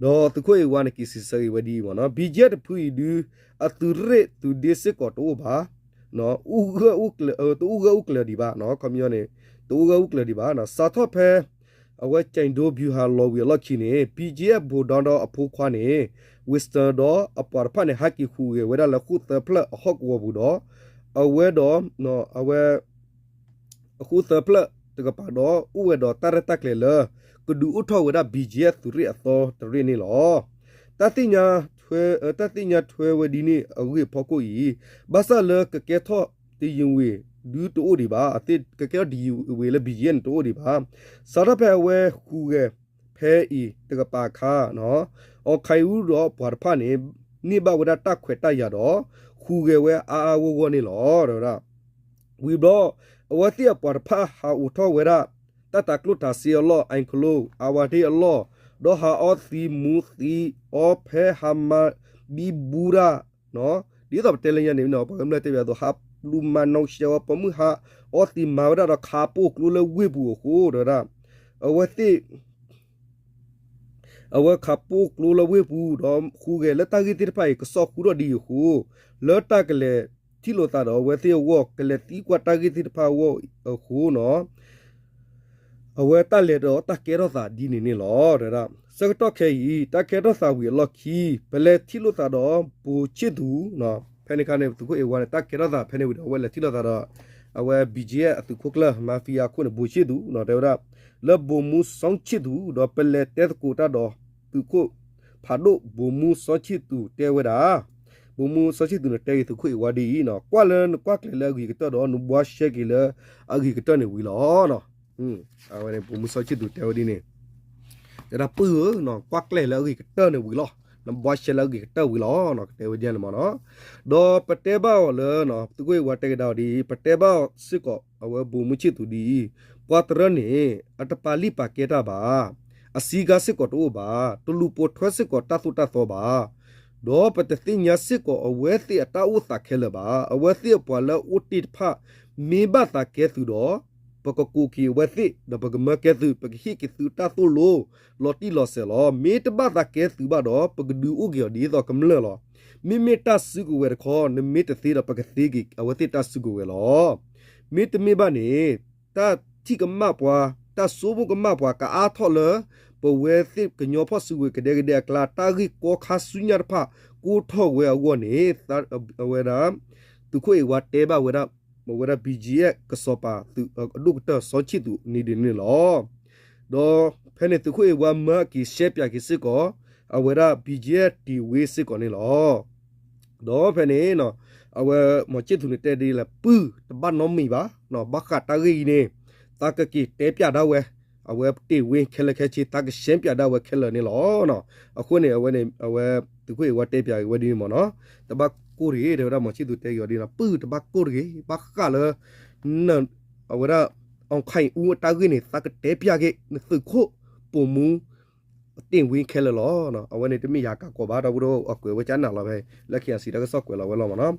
ဒီးသုးခိၣ်အ့ၣ်ဝါန့ၣ် က့ၤစံးဆၢက့ၤဝဲဒ်အံၤမ့ၢ်နီၤ, BGF တဖုအံၤဒု အသုးရ့ၣ်သုးဒ့စ့ၢ်ကီးတအိၣ်ဘၣ် တအိၣ်ဂၢၢ်အိၣ်ကျၢၤဒံးဘၣ်နီၤ, ခီပညီန့ၣ် တအိၣ်ဂၢၢ်အိၣ်ကျၢၤဒံးဘၣ်နီၤ, စးထီၣ်ဖဲ အဝဲ ကၠဲးဒိ ဗျူဟာ လီၤဝံၤအလီၢ်ခံန့ၣ် BGF ဗိုလ်ဒုဒီးအဖိခွါန့ၣ် Winston ဒီးအပှၤတဖၣ်န့ၣ် ဟဲက့ၤဟူးဂဲၤဝဲဒၣ်လၢဃိၣ်သၢဖျၢၣ်အဟီၣ်ကဝီၤပူၤဒီး အဝဲဒီး အဝဲ ဃိၣ်သၢဖျၢၣ်တကပၤဒီး အိၣ်ဝဲဒီးတၢ်ရဲၣ်တၢ်ကျဲၤလၢ ကဒုးအိၣ်ထီၣ်ဝဲဒၣ် BGF သုးရ့ၣ်အသီတရ့ၣ်န့ၣ်လီၤ. တၢ်သ့ၣ်ညါထွဲ တၢ်သ့ၣ်ညါထွဲဝဲဒ်န့ၣ်အဂ့ၢ်အဖီခိၣ်အံၤ ဘၣ်ဆၣ်လၢကကဲထီၣ်တယံာ်ဝ့ၤဒုတအိၣ်ဒံးဘၣ်, ကကဲထီၣ်တယံာ်ဝ့ၤလၢ BGF န့ၣ်တအိၣ်ဒံးဘၣ်. စးထီၣ်ဖဲအဝဲဟူးဂဲၤဖဲအံၤတကပၤအခါ အီၣ်ခၢၣ်အူဒီးအပှၤတဖၣ်န့ၣ် န့ၢ်ဘၣ်ဝဲဒၣ်တၢ်ခွဲးတၢ်ယာ်ဒီး ဟူးဂဲၤဝဲအါအါဂီၢ်ဂီၢ်န့ၣ်လီၤ. တဲဝဲဒၣ် ဝံၤဘျီ အဝဲသ့ၣ်အပှၤတဖၣ်ဟးအိးထီၣ်ဝဲဒၣ် တၢ်တၤကျိၣ်တၤစ့အလီၢ် အၣ်ခလိ အဝၤဒ့အလီၢ်, ဒီးဟးအီသံးမူသံးအီဖဲဟးမၤဘံဘူတၢ် ဒ်သိးပတဲလၢညါန့ၣ် ပှၤကမျၢၢ်တဲဘၣ်အသိး ဟးလူၤမၤနီၣ်ရှဲဝဲ ပိာ်မုၣ်ဟးအီသံးမၤဝဲဒၣ်ဒီးခးပိာ်ကျိလၢဝ့ၢ်ပူၤအဃိ တဲဝဲဒၣ် အဝဲသ့ၣ် အဝဲခးပိာ်ကျိလၢဝ့ၢ်ပူၤ ဒီးဟူးဂဲၤလၢတၢ်ဂ့ၢ်သ့ၣ်တဖၣ်အံၤ ကစီၣ်ဃုထီၣ်ဒ်အံၤအဃိ လၢတၢ်ကလဲၤထံၣ်လိာ်သးဒီးအဝဲသ့ၣ်အဂီၢ် ကလဲၤသံကွၢ်တၢ်ဂ့ၢ်သ့ၣ်တဖၣ်အဂီၢ်အဃိနီၤ အဝဲတၢ်လဲၤဒီးတၢ်ကဲထီၣ်သးဒ်န့ၣ်န့ၣ်လီၤ. တဲဝဲဒၣ် ဆၢကတီၢ်ခဲအံၤ တၢ်ကဲထီၣ်သးဝံၤအလီၢ်ခံ ပလဲၤထံၣ်လိာ်သးဒီး ဘိၣ်ဆ့ၣ်သူး ဖဲန့ၣ်အခါန့ၣ် သုးခိၣ်အ့ၣ်ဝါန့ၣ် တၢ်ကဲထီၣ်သးဖဲန့ၣ်ဝံၤဒီး အဝဲလဲၤထံၣ်လိာ်သးဒီး အဝဲ BGF အသုးခိၣ်ကျၢၢ် mafia အခိၣ်န့ၣ် ဘိၣ်ဆ့ၣ်သူး တဲဝဲဒၣ် လၢ ဗိုလ်မှူး စောင့်ချစ်သူ ဒီးပလဲၤတဲသကိးတၢ်ဒီး သုးခိၣ် ဖးဒိၣ် ဗိုလ်မှူး စောချစ်သူ တဲဝဲဒၣ်, ဗိုလ်မှူး စောချစ်သူ န့ၣ် တဲက့ၤသုးခိၣ်အ့ၣ်ဝါဒ်အံၤ, ကွၢ်လၢနကွၢ်ကျဲၤလၢအဂ့ၤကတၢၢ်ဒီး နဘှါရှဲက့ၤလၢအဂ့ၤကတၢၢ်န့ၣ်ဝံၤလီၤ. အဝဲန့ၣ် ဗိုလ်မှူး စောချစ်သူ တဲဝဲဒ်န့ၣ်, တဲဒၣ်ပုၢ်ဧၢ, ကွၢ်ကျဲၤလၢအဂ့ၤကတၢၢ်န့ၣ်ဝံၤလီၤ, နဘှါရှဲလၢအဂ့ၤကတၢၢ်ဝံၤလီၤ, ကတဲဝဲဒ်န့ၣ်မ့ၢ်နီၤ. ဒီးပတဲဘၣ်အီၤလၢ သုးခိၣ်အ့ၣ်ဝါတဲကဒါအီၤဒ်အံၤ, ပတဲဘၣ်အီၤစ့ၢ်ကီး အဝဲ ဗိုလ်မှူး ချစ်သူ ဒ်အံၤ, ပှၤတရၢန့ၣ် အတပာ်လံၣ်ပာ်ကဲတၢ်ဘၣ်, အစံးကါစ့ၢ်ကီးတအိၣ်ဘၣ်, တလူၤပိာ်ထွဲစ့ၢ်ကီးတၢ်သိၣ်တၢ်သီဘၣ်, ဒီးပတသ့ၣ်ညါစ့ၢ်ကီးအဝဲသ့ၣ်အတၢ်အိၣ်သးခဲလၢာ်ဘၣ်. အဝဲသ့ၣ်အပှၤလၢအအိၣ်တ့ၢ်တဖၣ် မ့ၢ်ဘၣ်သးကဲသုးဒီး ပကကိးက့ၤအဝဲသ့ၣ်, ဒီးပကမၢကဲသုး, ပကဟ့ၣ်က့ၤသုးတၢ်သိၣ်လိ လီၤတံၢ်လီၤဆဲးလီၤ. မ့ၢ်တဘၣ်သးကဲသုးဘၣ်ဒီး ပကဒုးအိၣ်က့ၤအီၤဒ်သိးကမျၢၢ်လီၤ. မ့မ့ၢ်တၢ်စုကဝဲၤတခီ နမ့ၢ်တသ့ဒီး ပကသ့က့ၤအဝဲသ့ၣ်တၢ်စုကဝဲၤလီၤ. မ့တမ့ၢ်ဘၣ်န့ၣ် တၢ်ထံၣ်ကမၣ်ပှၤ, တၢ်ဆိကမိၣ်ကမၣ်ပှၤ ကအါထီၣ်လၢ ပဝဲသ့ၣ်ကညီဖီၣ်စုကဝဲၤကဒဲကဒဲအကျါ တၢ်ဂ့ၢ်ကီခါဆူညါတဖၣ် ကိးထီၣ်ဝဲအဂီၢ်န့ၣ် အဝဲဒၣ် သုးခိၣ်အ့ၣ်ဝါတဲဘၣ်ဝဲဒၣ်, အဝဲဒၣ် BGF ကစီၤပၤ အဒိၣ်ကတၢၢ်စီၤဆံၣ်သူးနံၤဒုးန့ၣ်လီၤ. ဒီးဖဲန့ၣ်သုးခိၣ်အ့ၣ်ဝါမၢအက့ၤရှဲပၠးက့ၤစ့ၢ်ကီး အဝဲဒၣ် BGF တ့ၢ်ဝ့စ့ၢ်ကီးန့ၣ်လီၤ. ဒီးဖဲန့ၣ် အဝဲ မီၤဆံၣ်သူးန့ၣ်တဲဒ်လဲၣ်, ပုၢ်တဘၣ်နီတမံၤဘၣ်, ဘၣ်ဃးတၢ်ဂ့ၢ်အံၤန့ၣ် သးကက့ၤတဲပၠးဒၣ်ဝဲ, အဝဲတ့ၢ်ဝ့ခဲလၢာ်ခဲဆ့ သးကရှဲပၠးဒၣ်ဝဲခဲလၢာ်န့ၣ်လီၤ. အဃိန့ၣ် အဝဲန့ၣ် အဝဲ သုးခိၣ်အ့ၣ်ဝါတဲပၠးက့ၤဝဲဒ်န့ၣ်မ့ၢ်နီၤ, တဘၣ်ကိၢ်တဂ့ၤ, တဲဝဲဒၣ် မီၤဆံၣ်သူးတဲက့ၤအီၤဒ်န့ၣ်, ပုၢ်တဘၣ်ကိၢ်တဂ့ၤ, ဘၣ်ဃးလၢ အဝဲဒၣ် အောင်ခိုင်ဦး အတၢ်ဂ့ၢ်န့ၣ် သးကတဲပၠးက့ၤ နသုးခိၣ်ပိာ်မူ တ့ၢ်ဝ့ခဲလၢာ်လီၤ. အဝဲန့ၣ်တမ့ၢ်ယၤကးကီးဘၣ်, ဒီပုၢ်ဒီဝဲၢ် အကွဲးဝဲကနၣ်လီၤဖဲ လၢ KIC တၢ်ကစီၣ်ကွဲးလီၤဝဲလီၤမ့ၢ်နီၤ.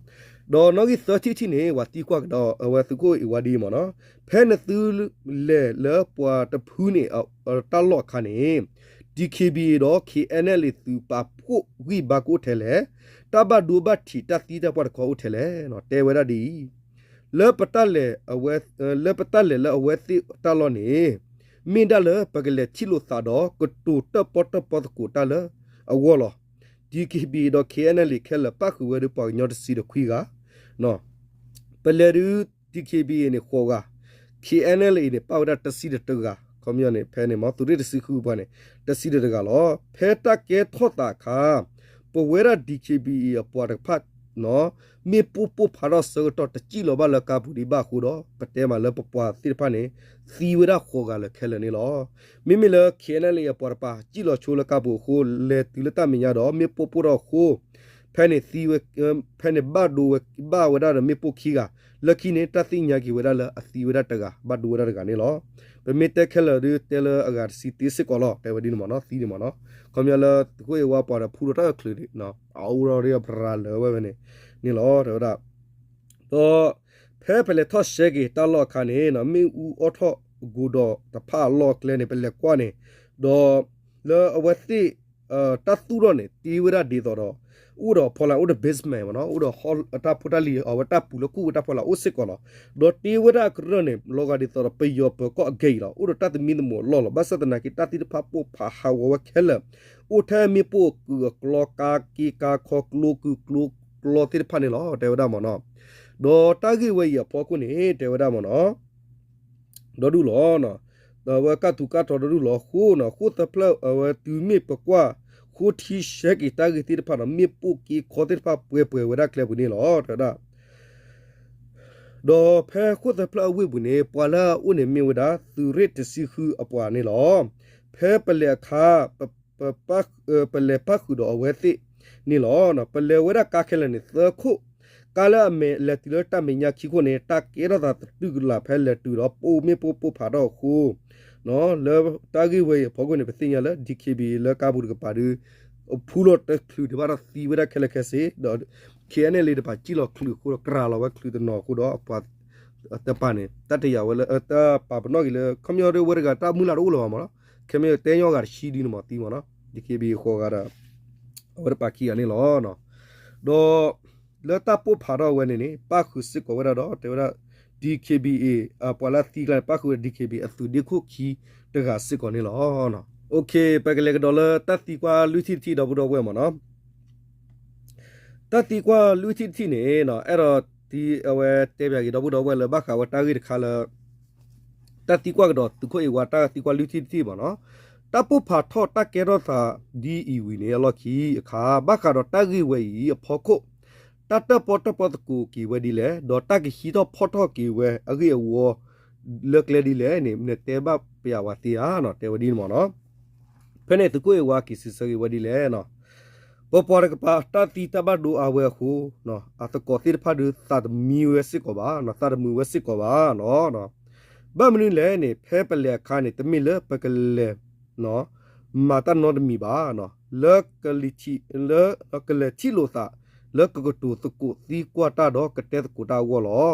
ဒီးနီၣ်ဂံၢ်သၢထံၣ်တထံၣ်န့ၣ် ပှၤသံကွၢ်ကဒီး အဝဲသုးခိၣ်အ့ၣ်ဝါဒ်အံၤမ့ၢ်နီၤ, ဖဲနသုလဲၤလၢပှၤတဖုန့ၣ် တၢ်လီၢ်အခါန့ၣ် DKBA ဒီး KNLA သုးပာ်ဖှိၣ်ဂံၢ်ဘါကအိၣ်ထဲလဲၣ်, တၢ်ဘၣ်ဒိဘၣ်ထံးတၢ်သံတၢ်ပှၢ်တခီအိၣ်ထဲလဲၣ်, တဲဝဲဒၣ်ဒ်အံၤ, လၢပတၢ်လဲၤ လၢပတၢ်လဲၤလၢအဝဲသ့ၣ်တၢ်လီၢ်န့ၣ် မ့ၢ်ဒၣ်လၢပကလဲၤထံၣ်လိာ်သးဒီး ကတိၤတၢၣ်ပီၣ်တၢၣ်ပီသကိးတၢ်လၢအဂီၢ်လီၤ. DKBA ဒီး KNLA ခဲလၢာ် ပၣ်ဃုာ်ဝဲဒီးပှၤကညီတဆံဒီးခွံဂၤ, ပလဲၤဒုး DKBA န့ၣ် ဃိးဂၤ, KNLA အံၤန့ၣ် ပၣ်ဝဲဒၣ်တဆံဒီးတဂၤ, ခီပညီန့ၣ် ဖဲန့ၣ်မ့ၢ် သုးရ့ၣ်တဆံဃုပှၤန့ၣ် တဆံဒီးတဂၤလီၤ. ဖဲတၢ်ကဲထီၣ်သးအခါ ပဝဲဒၣ် DKBA အပှၤတဖၣ် မ့ၣ်ပိၢ်ပိၢ်ဖးထီၣ်ဆၢကတီၢ် တစံၣ်လီၤဘၣ်လၢကါပူၤဒံးဘၣ်အဃိဒီး ပတဲမးလၢပပှၤသ့ၣ်တဖၣ်န့ၣ် သံဝဲဒၣ်ဃိးဂၤလၢာ်ခဲလၢာ်န့ၣ်လီၤ. မ့မ့ၢ်လၢ KNLA အပှၤတပၤ စံၣ်လီၤဆိလၢကါပူၤအဃိ လဲၤတုၤလၢတၢ်မဲာ်ညါဒီး မ့ၣ်ပိၢ်ပိၢ်ထီၣ်အဃိ ဖဲန့ၣ်သံဝဲ, ဖဲန့ၣ်ဘၣ်ဒိဝဲဘၣ်ဝဲဒၣ်ဒီးမ့ၣ်ပိၢ်ခံဂၤ, လၢခံန့ၣ် တၢ်သ့ၣ်ညါက့ၤဝဲဒၣ်လၢအသံဝဲဒၣ်တဂၤ ဘၣ်ဒိဝဲဒၣ်တဂၤန့ၣ်လီၤ. ပမ့ၢ်တဲခဲလၢာ်ဒုး တဲလၢအဂၤတဆံသ့စ့ၢ်ကီးလီၤ, တဲဝဲဒ်န့ၣ်မ့ၢ်နီၤ, သံန့ၣ်မ့ၢ်နီၤ. ခီပညီလၢသုးခိၣ်အ့ၣ်ဝါပှၤဒီးဖူထီၣ်တၢ်အချုးန့ၣ် အအိၣ်ဒီးပရၤလၢာ်ဝဲဖဲန့ၣ်န့ၣ်လီၤ တဲဝဲဒၣ်. ဒီးဖဲပလဲၤထီၣ်ရှဲက့ၤတၢ်လီၢ်အခါန့ၣ် မ့ၣ်အူအီထီၣ်ကီၤဒီးတဖၣ်အလီၢ်အကျဲန့ၣ် ပလဲၤကွၢ်န့ၣ် ဒီးလၢအဝဲသ့ၣ် တၢ်သူၣ်ထီၣ်န့ၣ် တ့ဝဲဒၣ်ဒ်သိးဒီး အိၣ်ဒီးဖီလာ် အိၣ်ဒီး basement မ့ၢ်နီၤ, အိၣ်ဒီးတၢ်ဖိတၢ်လံၤ အဝဲတၢ်ပူၤလၢကူၣ်ဝဲတၢ်ဖီလာ်အိၣ်စ့ၢ်ကီးလီၤ. ဒီးတ့ဝဲဒၣ်အကရၢၢ်န့ၣ် လီၤဂာ်ဒ်သိးဒီးပယီၤပၢၤကီၢ်အဂ့ၢ်အံၤလီၤ. အိၣ်ဒီးတၢ်သမံသမိးအလီၢ်လီၤ. ဘၣ်ဆၣ်သနာ်က့ တၢ်သံတဖၣ်ပိၢ်ဖးဟးဂီၤဝဲခဲလၢာ်, အိၣ်ထဲမ့ၣ်ပိၢ်အကုၢ်အကျီ ကါက့ကါခီ ကျိကုၢ်ကျိကျီသ့ၣ်တဖၣ်န့ၣ်လီၤ တဲဝဲဒၣ်မ့ၢ်နီၤ. ဒီးတၢ်ဂ့ၢ်ဝဲအံၤအဖီခိၣ်န့ၣ် တဲဝဲဒၣ်မ့ၢ်နီၤ ဒီဒူၣ်လီၤ. အဝဲကၢ်ထူးကၢ်တီၤဒီဒူၣ်လီၤအဃိနီၤ, ဃိၣ်သၢဖျၢၣ်အဝဲတုၤမ့ၢ်ပကွၢ် ဃိထံဆှဲက့ၤတၢ်ဂ့ၢ်သ့ၣ်တဖၣ်ဒီး မ့ၣ်ပိၢ်က့ခီသ့ၣ်တဖၣ်ပှဲၤပှဲၤဝဲဒၣ်ကျဲပူၤန့ၣ်လီၤ တဲဝဲဒၣ်. ဒီးဖဲဃိၣ်သၢဖျၢၣ်အဝ့ၢ်ပူၤန့ၣ် ပှၤလၢအအိၣ်န့ၣ်မ့ၢ်ဝဲဒၣ် သုးရ့ၣ်တဆံဃုအပှၤန့ၣ်လီၤ. ဖဲပလဲၤအခါ ပလဲၤပၣ်ဃုာ်ဒီးအဝဲသ့ၣ်န့ၣ်လီၤ. ပလဲၤဝဲဒၣ်ကါခဲလၢာ်န့ၣ် သၢခိၣ်, ကါလၢအမဲာ်လဲၤတုၤလၢတၢ်မဲာ်ညါခံခိၣ်န့ၣ် တၢ်ကဲထီၣ်သးသတူၢ်ကလာ် ဖဲလဲၤတုၤဒီးပိာ်မ့ၣ်ပိၢ်ပိၢ်ဖးထီၣ်အဃိ လၢတၢ်ဂ့ၢ်ဝဲအံၤအဖီခိၣ်န့ၣ် ပသ့ၣ်ညါလၢ DKBA လၢကါပူၤတကပၤဒီး ဖူလီၤတချုးဒံးဘၣ်ဒီးသံဝဲဒၣ်ခဲလၢာ်ခဲဆ့ ဒီး KNLA တပၤစံၣ်လီၤချုးအဃိဒီး ကြၤလီၤဝဲချုးတနီၤအဃိဒီး အပှၤတပၤန့ၣ် တၢ်တယာ်ဝဲလၢ တၢ်ပာ်ပနီၣ်က့ၤလၢ ခီပညီဒ်ဝဲတဂၤတၢ်မုၢ်လၢ်တအိၣ်လၢၤဘၣ်မ့ၢ်နီၤ, ခဲမ့ၢ်တဲညီဂၤတဆံဒ်န့ၣ်မ့ၢ်သံမ့ၢ်နီၤ, DKBA ဃိးဂၤဒီး အဝဲတပၤခံဂၤန့ၣ်လီၤ. ဒီးလၢတၢ်ပိၢ်ဖးထီၣ်ဝဲန့ၣ်န့ၣ် ပၣ်ဃုာ်စ့ၢ်ကီးဝဲဒၣ်ဒီး တဲဝဲဒၣ် DKBA အပှၤလၢသံကျါန့ၣ် ပၣ်ဃုာ်ဝဲ DKBA အသုးဒ့ခိၣ်ခံတဂၤစ့ၢ်ကီးန့ၣ်လီၤ. ပကလဲၤကဒီးလၢတၢ်သံကွၢ်လွံၢ်ထံၣ်တထံၣ် ဒီပုၢ်ဒီဝဲၢ်မ့ၢ်နီၤ. တၢ်သံကွၢ်လွံၢ်ထံၣ်တထံၣ်န့ၣ် အဲၣ်ဒိးသံအဝဲတဲပၠးက့ၤ ဒီပုၢ်ဒီဝဲၢ်လၢဘၣ်ဃးဝဲတၢ်ဂ့ၢ်တခါလၢ တၢ်သံကွၢ်ကဒီးသုးခိၣ်အ့ၣ်ဝါတၢ်သံကွၢ်လွံၢ်ထံၣ်တထံၣ်မ့ၢ်နီၤ. တၢ်ပိၢ်ဖးထီၣ်တၢ်ကဲထီၣ်သးဒ်အံၤဝံၤန့ၣ် အလီၢ်ခံအခါ ဘၣ်ဃးဒီးတၢ်ဂ့ၢ်ဝဲအံၤအဖီခိၣ် တၢ်တၢၣ်ပီၣ်တၢၣ်ပီသကိးက့ၤဝဲဒ်လဲၣ်, ဒီးတၢ်ကဟံးထီၣ်ဖီၣ်ထီၣ်က့ၤဝဲအဂ့ၢ်အဝီ လၢကျဲဒ်လဲၣ်န့ၣ် နတဲဘၣ်ပယၤဝဲသ့ဧါ, တဲဝဲဒ်န့ၣ်မ့ၢ်နီၤ. ဖဲန့ၣ်သုးခိၣ်အဲၣ်ဝါက့ၤစံးဆၢက့ၤဝဲဒ်လဲၣ် ပပှၤတကပၤတၢ်သံတၢ်ဘၣ်ဒိအါဝဲအဃိ, အသကိးသ့ၣ်တဖၣ်ဒုးသးတမံဝဲစ့ၢ်ကီးဘၣ်, သးတမုာ်ဝဲစ့ၢ်ကီးဘၣ်လီၤ. ဘၣ်မနုၤလဲၣ်န့ၣ် ဖဲပလဲၤအခါန့ၣ် တမ့ၢ်လၢပကလဲၤ မၤတၢ်နီတမံၤဘၣ်, လၢ လၢကလဲၤထံၣ်လိာ်သး လၢကကတိၤသကိးသံကွၢ်တၢ်ဒီးကတဲသကိးတၢ်အဂီၢ်လီၤ.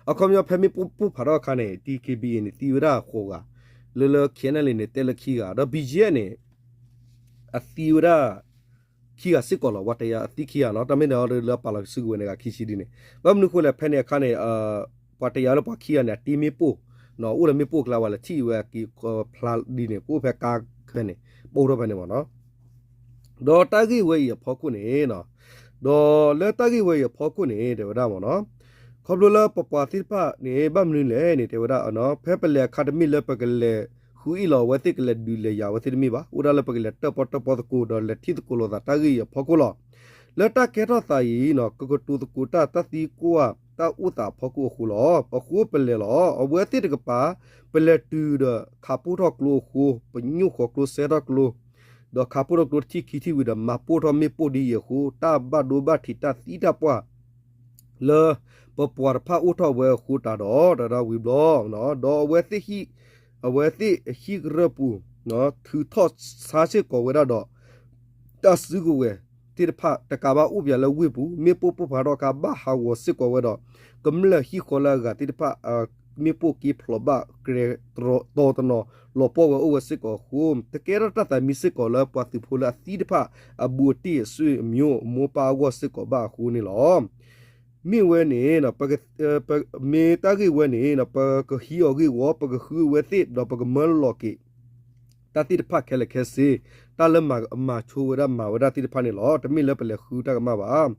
အခီပညီဖဲမ့ၢ်ပိၢ်ပိၢ်ဖးထီၣ်အခါန့ၣ် ဒီး ကဘံၣ်အ့ၣ်န့ၣ် သံဝဲဒၣ်ဃိးဂၤ, လၢလၢ ခ့ၣ်အဲၣ်ယူၣ်လ့ၣ်န့ၣ် တဲလၢခံဂၤ, ဒီး ဘံၣ်ကၠံၣ်အ့ၣ်န့ၣ် အသံဝဲဒၣ် ခံဂၤစ့ၢ်ကီးလီၤ. ပှၤတယၤအသံခံဂၤနီၤ, တၢ်မ့ၢ်န့ၣ်ဒီးလၢအပာ်လီၤစုကဝဲၤန့ၣ် ဂၤခံဆံဒ်န့ၣ်, ဘၣ်မနုၤအဃိလဲၣ် ဖဲန့ၣ်အခါန့ၣ် ပှၤတယၤလၢပှၤခံဂၤန့ၣ် အတ့မ့ၣ်ပိၢ်, အိၣ်ဒီးမ့ၣ်ပိၢ်အကျါဝဲလၢထံၣ်ဝဲက့ၤဖျါဒ်န့ၣ် ကအိၣ်ဖဲကါဖဲန့ၣ်, ပိၢ်ထီၣ်ဖဲန့ၣ်မ့ၢ်နီၤ. ဒီးတၢ်ဂ့ၢ်ဝဲအံၤအဖီခိၣ်န့ၣ်, ဒီးလၢတၢ်ဂ့ၢ်ဝဲအံၤအဖီခိၣ်န့ၣ် တဲဝဲဒၣ်မ့ၢ်နီၤ, ခီဖျိလၢပပှၤသ့ၣ်တဖၣ်န့ၣ် ဘၣ်မနုၤလဲၣ်န့ၣ် တဲဝဲဒၣ် ဖဲပလဲၤအခါတမ့ၢ်လၢပကလဲၤဃုအ့ၣ်လီၤအဝဲသ့ၣ် ကလဲၤဒုးလဲၤယၤအဝဲသ့ၣ်တမ့ၢ်ဘၣ်, အိၣ်ဒၣ်လၢပကလဲၤတၢၣ်ပီၣ်တၢၣ်ပီသကိးဒီးလဲၤထံၣ်သကိးလိာ်သးတၢ်ဂ့ၢ်အံၤအဖီခိၣ်လီၤ. လၢတၢ်ကဲထီၣ်သးအံၤ ကကတိၤသကိးတၢ် တၢ်သံကွၢ်တၢ်အိၣ်သးအဖီခိၣ်အဃိလီၤ. အဃိပလဲၤလီၤ. အဝဲသ့ၣ်တကပၤ ပလဲၤတုၤဒီးခးပိၢ်ထီၣ်ကျိအဃိ, ပညိၣ်ဃီၤကျိစဲထီၣ်ကျိ, ဒီးခးပိၢ်ထီၣ်ကျိတထံၣ်ခံထံၣ်ဝံၤဒီး မၤပိၢ်ထီၣ်မ့ၣ်ပိၢ်ဒ်အံၤအဃိ တၢ်ဘၣ်ဒိဘၣ်ထံးတၢ်သံတၢ်ပှၢ် လၢပပှၤတဖၣ်အိၣ်ထီၣ်ဝဲအဃိတးဒီး တဒၣ်ဝံၤဘျီ, ဒီးအဝဲသ့ၣ်ဟံၣ်, အဝဲသ့ၣ်ဟံၣ်ကရၢၢ်ပူၤ ထုးထီၣ်ဆါစ့ၢ်ကီးဝဲဒၣ်ဒီး တၢ်စုကဝဲၤသ့ၣ်တဖၣ် တကးဘၣ်အိၣ်ပၠးလၢဝ့ၢ်ပူၤ, မ့ၣ်ပိၢ်ပိၢ်ဖးထီၣ်အခါ ဘၣ်ဟးဂီၤစ့ၢ်ကီးဝဲဒီး ကမျၢၢ်ဟံၣ်ဃီလၢအဂၤသ့ၣ်တဖၣ် မ့ၣ်ပိၢ်က့ဖျိးဘၣ် ကြဲၤတီၤတနီၤ လီၤပှီၢ်ဝဲအိၣ်ဝဲစ့ၢ်ကီးအဃိ, တကဲထီၣ်တၢ်သးမံစ့ၢ်ကီးလၢပှၤသုးဖိလၢအသံတဖၣ် အဘူးအတံၢ်အဆွေအမျိုး အမိၢ်ပၢ်အဂီၢ်စ့ၢ်ကီးဘၣ်အဃိန့ၣ်လီၤ. မ့ၢ်ဝဲန့ၣ် မ့ၢ်တၢ်ဂ့ၢ်ဝဲန့ၣ် ပကဟံးအီၤဂ့ၢ်ဝီ, ပကဃုအဝဲသ့ၣ်, ဒီးပကမၢလီၤက့ၤ တၢ်သ့ၣ်တဖၣ်ခဲလၢာ်ခဲဆ့, တၢ်လၢမၤဆိဝဲဒၣ်မၤဝဲဒၣ်သ့ၣ်တဖၣ်န့ၣ်လီၤ. တမ့ၢ်လၢပလဲၤဃုတၢ်ကမၣ်ဘၣ်.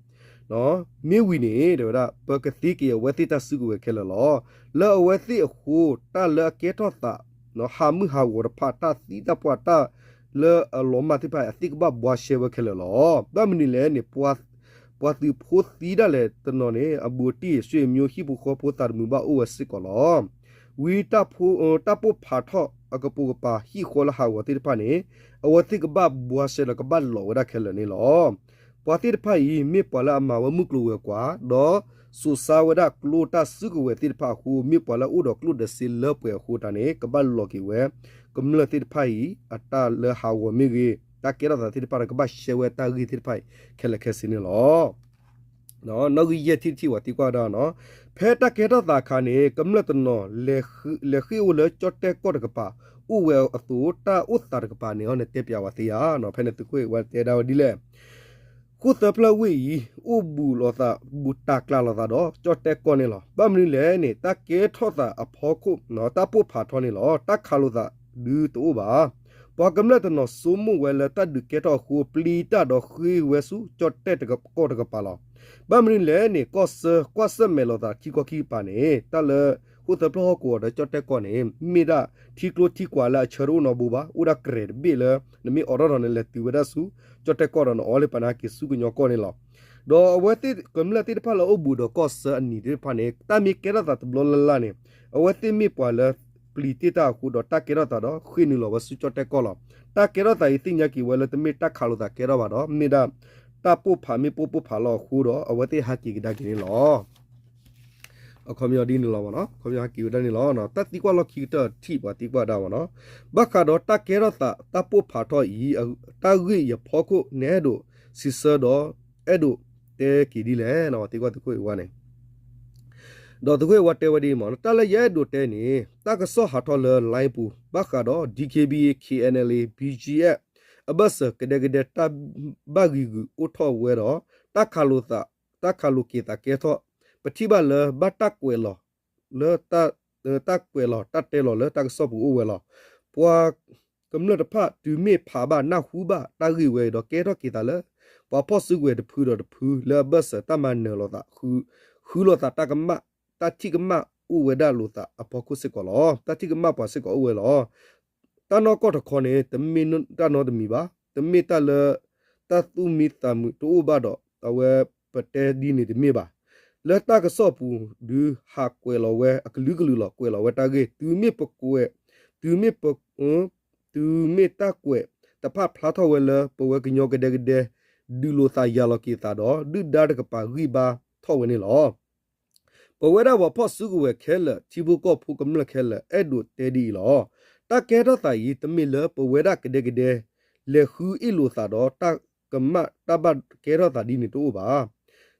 မ့ၢ်ဝံၤန့ၣ် တဲဝဲဒၣ် ပကသ့က့ၤအဝဲသ့ၣ်တၢ်စုကဝဲၤခဲလၢာ်လီၤ. လၢအဝဲသ့ၣ်အဃိ တၢ်လၢအကဲထီၣ်သး ဟးမုၢ်ဟးဂီၤတဖၣ် တၢ်သံတၢ်ပှၢ် တၢ်လၢအလီၤမၢ်သ့ၣ်တဖၣ် အသ့ၣ်ကဘၣ်ဘှါရှဲဝဲခဲလၢာ်လီၤ. ဘၣ်မနုၤလဲၣ်န့ၣ် ပှၤသုးဖိသံဒၣ်လဲာ်တနီၤန့ၣ် အဘူးအတံၢ်အဆွေအမျိုး ဟံၣ်ဖိဃီဖိသးတမုာ်ဘၣ်အိၣ်ဝဲစ့ၢ်ကီးလီၤ. ဝံတၢ်ပိၢ်ဖးထီၣ်အကပိာ်ကပၤ ဟံၣ်ဃီလၢဟးဂီၤသ့ၣ်တဖၣ်န့ၣ် အဝဲသ့ၣ်ကဘၣ်ဘှါရှဲဒီးကဘၣ်လီၤဝဲဒၣ်ခဲလၢာ်န့ၣ်လီၤ. ပှၤသ့ၣ်တဖၣ်အံၤ မ့ၢ်ပှၤလၢအမၤဝဲမုၢ်ကျိၤဝဲၤကွာ် ဒီးစိာ်ဆါဝဲဒၣ်ကျိတၢ်စုကဝဲၤသ့ၣ်တဖၣ်အဃိ မ့ၢ်ပှၤလၢအအိၣ်ဒီးကျိၣ်ဒဲးစ့လၢပှဲၤအဃိတၢ်န့ၣ် ကဘၣ်လီၤက့ၤဝဲ ကမျၢၢ်သ့ၣ်တဖၣ်အံၤ အတၢ်လၢဟးဂီၤမ့ၢ်ဂ့ၤ တၢ်ကဲထီၣ်သးသ့ၣ်တဖၣ်ဒီး ကဘၣ်ရှဲဝဲတၢ်ဂ့ၢ်သ့ၣ်တဖၣ်အံၤ ခဲလၢာ်ခဲဆ့န့ၣ်လီၤ. နီၣ်ဂံၢ်ယဲၢ်ထံၣ်တထံၣ် ပှၤသံကွၢ်ဝဲဒၣ်နီၤ, ဖဲတၢ်ကဲထီၣ်သးအခါန့ၣ် ကမျၢၢ်တနီၤ လဲၤဃ့ၢ်အိၣ်လၢကၠီၣ်တဲၣ်ကီၢ်တကပၤ အိၣ်ဝဲအသိး တၢ်အိၣ်သးတကပၤန့ၣ် နတဲပျးဝဲသ့ဧါ. ဖဲန့ၣ်သုးခိၣ်အဲၣ်ဝါတဲဒၣ်ဝဲဒ်လဲၣ်, ဃိၣ်သၢဖျၢၣ်ဝ့ၢ်အံၤ အိၣ်ဘူးလိာ်သး ဘူးတၢ်ကျးလိာ်သးဒီး ကၠီၣ်တဲၣ်ကီၢ်န့ၣ်လီၤ. ဘၣ်မနုၤလဲၣ်န့ၣ် တၢ်ကဲထီၣ်သးအဖီခိၣ် တၢ်ပိၢ်ဖးထီန့ၣ်လီၤ. တၢ်ခးလိာ်သးဒုးတအိၣ်ဘၣ်. ပှၤကမျၢၢ်တနီၤဆိကမိၣ်ဝဲလၢတၢ်ဒုးကဲထီၣ်အဃိ ပျံၤတၢ်ဒီးဃ့ဝဲဆူကၠီၣ်တဲၣ်ကီၢ်တကပၤလီၤ. ဘၣ်မနုၤလဲၣ်န့ၣ် ကီၢ်ဆၢကွၢ်ဆၢၣ်မဲာ်လိာ်သးခံခီခံကပၤန့ၣ် တၢ်လၢဃိၣ်သၢဖျၢၣ်ဟီၣ်ကဝီၤဒီးကၠီၣ်တဲၣ်ကီၢ်န့ၣ် မ့ၢ်ဒၣ်ထံကျိထံကွာ်လၢအဆၢတအိၣ်နီတဘိဘၣ်. အိၣ်ဒၣ်ကြဲးတဘ့ၣ်လၢ နမ့ၢ်အိးထီၣ်ဒီးနလဲၤတုၤဝဲဒၣ်ဆူ ကၠီၣ်တဲၣ်ကီၢ်ဒီးနအီလၢပနၢ်က့ၤဆူကညီကီၢ်န့ၣ်လီၤ. ဒီးအဝဲသ့ၣ်ကမျၢၢ်သ့ၣ်တဖၣ်လၢအိၣ်ဘူးဒီးကီၢ်ဆၢအနံၤသ့ၣ်တဖၣ်န့ၣ် တၢ်မ့ၢ်ကဲထီၣ်သးတဘျီလၢ်လၢ်န့ၣ် အဝဲသ့ၣ်မ့ၢ်ပှၤလၢပျံၤတ့ၢ်တၢ်အဃိဒီး တၢ်ကဲထီၣ်သးဒီးဃ့ၢ်နုာ်လီၤဝဲဆူကၠီၣ်တဲၣ်ကီၢ်လီၤ. တၢ်ကဲထီၣ်သးအံၤသ့ၣ်ညါက့ၤဝဲလၢတမ့ၢ်တၢ်ခးလိာ်သးကဲထီၣ်ဘၣ်ဒီး မ့ၢ်ဒၣ်တၢ်ပိၢ်ဖးမ့ၣ်ပိၢ်ပိၢ်ဖးလီၤအဃိဒီး အဝဲသ့ၣ်ဟးက့ၤကဒါက့ၤန့ၣ်လီၤ. အခီပညီဒ်န့ၣ်လီၤ. အခီပညီဟဲက့ၤဝဲဒၣ်န့ၣ်လီၤ. တၢ်သံကွၢ်လီၢ်ခံကတၢၢ်ထံၣ်ပှၤသံကွၢ်ဒၣ်မ့ၢ်နီၤ, ဘၣ်ဃးဒီးတၢ်ကဲထီၣ်သးတၢ်ပိၢ်ဖးထီအံၤ တၢ်ဂ့ၢ်အံၤအဖီခိၣ် နအဲၣ်ဒိးစံးဆၢဒီး အဲၣ်ဒိးတဲက့ၤဒ်လဲၣ် သံကွၢ်သုးခိၣ်အ့ၣ်ဝါန့ၣ် ဒီးသုးခိၣ်အ့ၣ်ဝါတဲဝဲဒ်အံၤမ့ၢ်နီၤ, တၢ်လၢယအဲၣ်ဒိးတဲန့ၣ် တၢ်ကစီၣ်ဟးထီၣ်လၢ line ပူၤ ဘၣ်ဃးဒီး DKBA KNLA BGF အဘၢၣ်စၢၤကဒဲကဒဲတၢ်ဘၣ်ဂံာ်ဂူာ်အိၣ်ထီၣ်ဝဲဒီး တၢ်ခးလိာ်သး တၢ်ခးလိာ်က့ၤသးကဲထီၣ် ပထံၣ်ဘၣ်လၢဘၣ်တၢ်ကွဲးလီၤ လၢ တၢ်ကွဲးလီၤတၢ်တဲလီၤလၢတၢ်ကစီၣ်ပူၤအိၣ်ဝဲလီၤ. ပှၤကမျၢၢ်တဖၣ်တုၤမ့ၢ်ဖးဘၣ်နၢ်ဟူဘၣ်တၢ်ဂ့ၢ်ဝဲအံၤဒီး ကဲထီၣ်က့ၤသးလၢ ပှၤဖီၣ်စုကဝဲၤတဖုဒီးတဖုလၢအဘၢၣ်စၢၤတၢ်မၤနၢၤလိာ်သး ဃုလိာ်သးတၢ်ကမၣ် တၢ်ထံၣ်ကမၣ်အိၣ်ဝဲဒၣ်လိာ်သးအဖီခိၣ်စ့ၢ်ကီးလီၤ. တၢ်ထံၣ်ကမၣ်ပှၤစ့ၢ်ကီးအိၣ်ဝဲလီၤ. တၢ်နီၢ်ကီၢ်တခီန့ၣ် တမ့ၢ်တၢ်နီတမံၤဘၣ်. တမ့ၢ်တၢ်လၢ တၢ်သူၣ်မံသးမုာ်တအိၣ်ဘၣ်ဒီး အဝဲပတဲဒ်န့ၣ်တမ့ၢ်ဘၣ်. လၢတၢ်ကစီၣ်ပူၤ ဒုးဟးကွဲးလီၤဝဲအကလုာ်ကလုာ်လီၤ. ကွဲးလီၤဝဲတၢ်ဂ့ၢ် တုၤမ့ၢ်ပကွဲး, တုၤမ့ၢ်ပ တုၤမ့ၢ်တၢ်ကွဲးတဖၣ်ဖျါထီၣ်ဝဲလၢ ပဝဲကညီကဒဲကဒဲ ဒုးလိာ်သးယၤလီၤက့ၤသးဒီး ဒုၣ်ဒါတကပၤဂံၢ်ဘါထီၣ်ဝဲန့ၣ်လီၤ. ပဝဲဒၣ်ပှၤဖီၣ်စုကဝဲၤခဲလၢာ် ထံဖိကီၢ်ဖိကမျၢၢ်ခဲလၢာ် အဲၣ်ဒိးတဲဒ်အံၤလီၤ. တၢ်ကဲထီၣ်သးအံၤ တမ့ၢ်လၢပဝဲဒၣ်ကဒဲကဒဲ လဲၤဃုအ့ၣ်လိာ်သးဒီး တၢ်ကမၣ်တၢ်ဘၣ်ကဲထီၣ်သးဒ်န့ၣ်တအိၣ်ဘၣ်.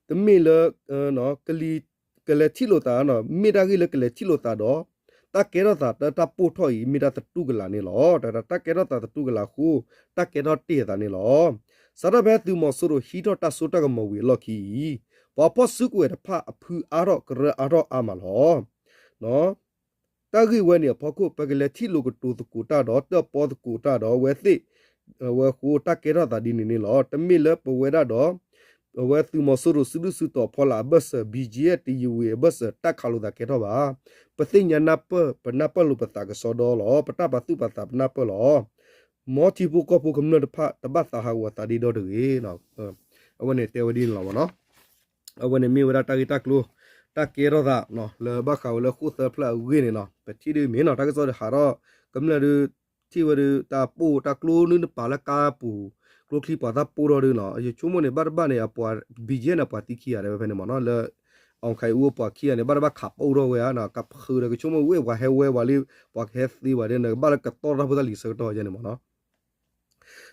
တမ့ၢ်လၢ ကလဲၤထံၣ်လိာ်သး, မ့ၢ်တၢ်ဂ့ၢ်လၢကလဲၤထံၣ်လိာ်သးဒီး တၢ်ကဲထီၣ်သးတၢ်ပိၢ်ထီၣ်အံၤ မ့ၢ်တၢ်သတူၢ်ကလာ်န့ၣ်လီၤ. တၢ်ကဲထီၣ်သးသတူၢ်ကလာ်အဃိ တၢ်ကဲထီၣ်တ့ၢ်အသးန့ၣ်လီၤ. စးထီၣ်ဖဲသုးမီၤစိရိၤဟံးထီၣ်တၢ်စိတၢ်ကမီၤဝံၤအလီၢ်ခံအံၤ ပှၤဖီၣ်စုကဝဲၤတဖၣ်အဖုအါထီၣ်ကရၢအါထီၣ်အါမးလီၤ. တၢ်ဂ့ၢ်ဝဲန့ၣ်အဖီခိၣ် ပကလဲၤထံၣ်လိာ်ကတိၤသကိးတၢ်ဒီး တၢၣ်ပီသကိးတၢ်ဒီး အဝဲသ့ၣ် အဝဲအဃိ တၢ်ကဲထီၣ်သးဒ်န့ၣ်န့ၣ်လီၤ. တမ့ၢ်လၢပဝဲဒၣ်ဒီး အဝဲသုးမီၤစိရိၤစုဒုၣ်စုတီၤဖီလာ်အဘၢၣ်စၢၤ ဘံၣ်ကၠံၣ်အဲၣ် တယံာ်ဝံၤအဘၢၣ်စၢၤ တၢ်ခးလိာ်သးကဲထီၣ်ဘၣ်. ပသ့ၣ်ညါနၢ်ပၢၢ် ပနၢ်ပၢၢ်လိာ်ပသးကစီဒီလီၤ. ပတၢ်ပာ်သူၣ်ပာ်သးပနၢ်ပၢၢ်လီၤ. မ်ထံဖိကီၢ်ဖိကမျၢၢ်တဖၣ် တဘၣ်သးဟးဂီၤသးဒ့ဒီတဂ့ၤ. အဝဲန့ၣ်တဲဝဲဒ်န့ၣ်လီၤမ့ၢ်နီၤ. အဝဲန့ၣ်မ့ၢ်ဝဲဒၣ်တၢ်ဂ့ၢ်တၢ်ကျိၤ တၢ်ကဲထီၣ်သး လၢဘၣ်ဃးဝဲလၢဃိၣ်သၢဖျၢၣ်အဂ့ၢ်န့ၣ်နီၤ. ပထံၣ်ဒ်မ့ၢ်နီၤ တၢ်ကစီၣ်ဒုးဟးထီၣ် ကမျၢၢ်ဒုး ထံၣ်ဝဲဒုး တၢ်ပိၢ်တၢ်ကျိနုၢ်တပၤလၢကါပူၤ ကျိချံပှၤသၣ်ပိၢ်ထီၣ်ဒုးနီၤ. ယဆိကမိၣ်န့ၣ် ဘၣ်တဘၣ်န့ၣ် အပှၤ ဘံၣ်ကၠံၣ်န့ၣ် အပှၤသံခံဂၤဒဲးဝဲဖဲန့ၣ်မ့ၢ်နီၤ. လၢ အီၣ်ခးအူအပှၤခံဂၤန့ၣ် ဘၣ်တဘၣ်ခးပိၢ်ထီၣ်ဝဲဧါနီၤ. ကဖုဒီးကဆိကမိၣ်ဝဲ ပှၤဟဲဝဲပှၤလံ ပှၤကဟဲသ့ပှၤဒ်န့ၣ် ကဘၣ်လၢကတီၢ်တၢ်ဖိတၢ်လံၤဆၢကတီၢ်ယဲန့ၣ်မ့ၢ်နီၤ.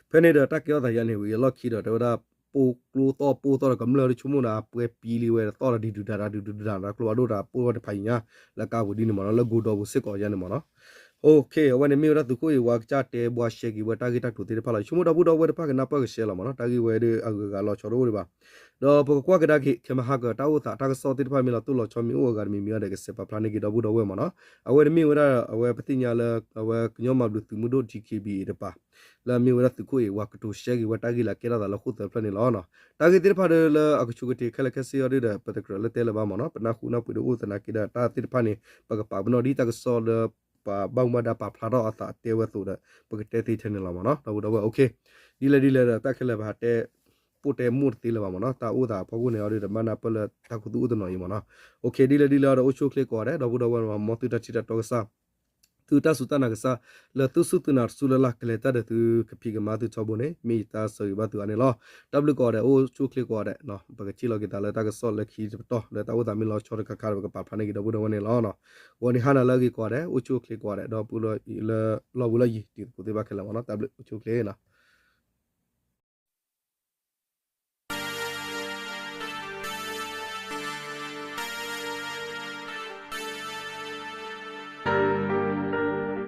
ဖဲန့ၣ်ဒီးတၢ်ကဲထီၣ်သးယဲန့ၣ်ဝံၤအလီၢ်ခံဒီး တဲဝဲဒၣ် ပိၢ်ကျိသီၣ်ပိၢ်သီၣ်ဒီးကမျၢၢ်ဒုးဆိကမိၣ်ဒီး ပှဲၤပံလံဝဲဒီးသီၣ်ဒီးဒံးဒုးဒါဒါဒုးဒုးဒါဒါကျိဖးဒိၣ်တၢ်ပိၢ်ထီၣ်တဖးယံၤညါ လၢကါပူၤဒ်န့ၣ်မ့ၢ်နီၤ လၢကိဒီပူၤစ့ၢ်ကီးယဲန့ၣ်မ့ၢ်နီၤ. အဝဲန့ၣ်မ့ၢ်ဝဲဒၣ်သုးခိၣ်အ့ၣ်ဝါကစၢ်တဲဘှါရှဲက့ၤဝဲတၢ်ဂ့ၢ်တၢ်ကျိၤသ့ၣ်တဖၣ်လီၤ. ယဆိကမိၣ်ဒီပုၢ်ဒီဝဲၢ်တဖၣ်ကနၢ်ပၢၢ်ကရှဲလီၤမ့ၢ်နီၤ. တၢ်ဂ့ၢ်ဝဲဒၣ်အဂုၤအဂၤလီၤဆီတအိၣ်ဒံးဘၣ်. ဒီးပကကွၢ်ကဒါက့ၤ ခဲမဟါကတၢ်အိၣ်သးတၢ်ကစီၣ်သ့ၣ်တဖၣ်မ့ၢ်လီၤတိၢ်လီၤဆီ မ့ၢ်အိၣ်အဂၤတမံၤမံၤအံၤဒီး ကစဲးပာ်ဖျါန့ၢ်က့ၤဒီပုၢ်ဒီဝဲၢ်မ့ၢ်နီၤ. အဝဲန့ၣ်မ့ၢ်ဝဲဒၣ် အဝဲပသ့ၣ်ညါလၢ အဝဲကညီမၤဘျုးသုးမုၢ်ဒိၣ် DKBA တပၤ လၢအမ့ၢ်ဝဲဒၣ်သုးခိၣ်အ့ၣ်ဝါကတိၤရှဲက့ၤဝဲတၢ်ဂ့ၢ်လၢအကဲထီၣ်သးလၢဃိၣ်သၢဖျၢၣ်န့ၣ်လီၤ. တၢ်ဂ့ၢ်သ့ၣ်တဖၣ်ဒီးလၢအကဆိကတ့ၤခဲလၢာ်ခဲဆ့အီၤဒုဒီး ပတကြၢးလၢတဲလၢၤဘၣ်မ့ၢ်နီၤ. ပနၢ်ဟူနၢ်ပှ့ၤဒီးအိၣ်သနာ်က့ဒီး တၢ်သ့ၣ်တဖၣ်န့ၣ် ပကပာ်ပနီၣ်ဒ်တၢ်ကစီၣ်လၢပှၤဘၣ်မူဘၣ်ဒါပာ်ဖျါထီၣ်အသးတဲဝဲအသိးဒီး ပကတဲသ့ထဲန့ၣ်လီၤမ့ၢ်နီၤ. ဒီပုၢ်ဒီဝဲၢ် ဒ်လဲၣ်ဒ်လဲၣ်ဒီး တၢ်ခဲလၢာ်ပဟးတဲ ပိၢ်တဲမိၢ်တသ့လၢၤဘၣ်မ့ၢ်နီၤ. တၢ်အိၣ်သးအဖီခိၣ်န့ၣ်အီၤဒုဒီး မၤနၢ်ပၢၢ်လၢတၢ်ခူသူၣ်အိၣ်တနီၤအံၤမ့ၢ်နီၤ. ဒ်လဲၣ်ဒ်လဲၣ်ဒီး အိၣ်ဆူၣ်အိၣ်ချ့ကိးဂၤဒဲး ဒီပုၢ်ဒီဝဲၢ် မ်သုတၢ်ထံၣ်တၢ်တီကစၢ် သုတၢ်စူၢ်တၢ်နာ်ကစၢ် လၢသုစူၢ်သုနာ်တစူၢ်လၢ်လၢ် ကလဲၤတၢ်ဒီးသုကဖံးကမၤသုထီဘိန့ၣ် မ့ၢ်ယတၢ်ဆၢဂ့ၤဘၣ်သုအါန့ၣ်လီၤ. တၢ်ဘျုးကိးဂၤဒဲး အိၣ်ဆူၣ်အိၣ်ချ့ကိးဂၤဒဲး ပကထံၣ်လိာ်က့ၤသးလၢတၢ်ကစီၣ်လၢခံတပတီၢ် လၢတၢ်အိၣ်သးမ့ၢ်လီၤဆီတခါခါဒီး ပကပာ်ဖျါန့ၢ်က့ၤဒီပုၢ်ဒီဝဲၢ်န့ၣ်လီၤ. ဂီၤနံၤဟါနၤလၢအဂ့ၤကိးဂၤဒဲး အိၣ်ဆူၣ်အိၣ်ချ့ကိးဂၤဒဲး ဒီပုၢ်လၢ လၢလီၢ်ဘူးလၢယံၤ တံၤသကိးသ့ၣ်တဖၣ်ခဲလၢာ်မ့ၢ်နီၤ. တၢ်ဘျုး အိၣ်ဆူၣ်အိၣ်ချ့နီၤ.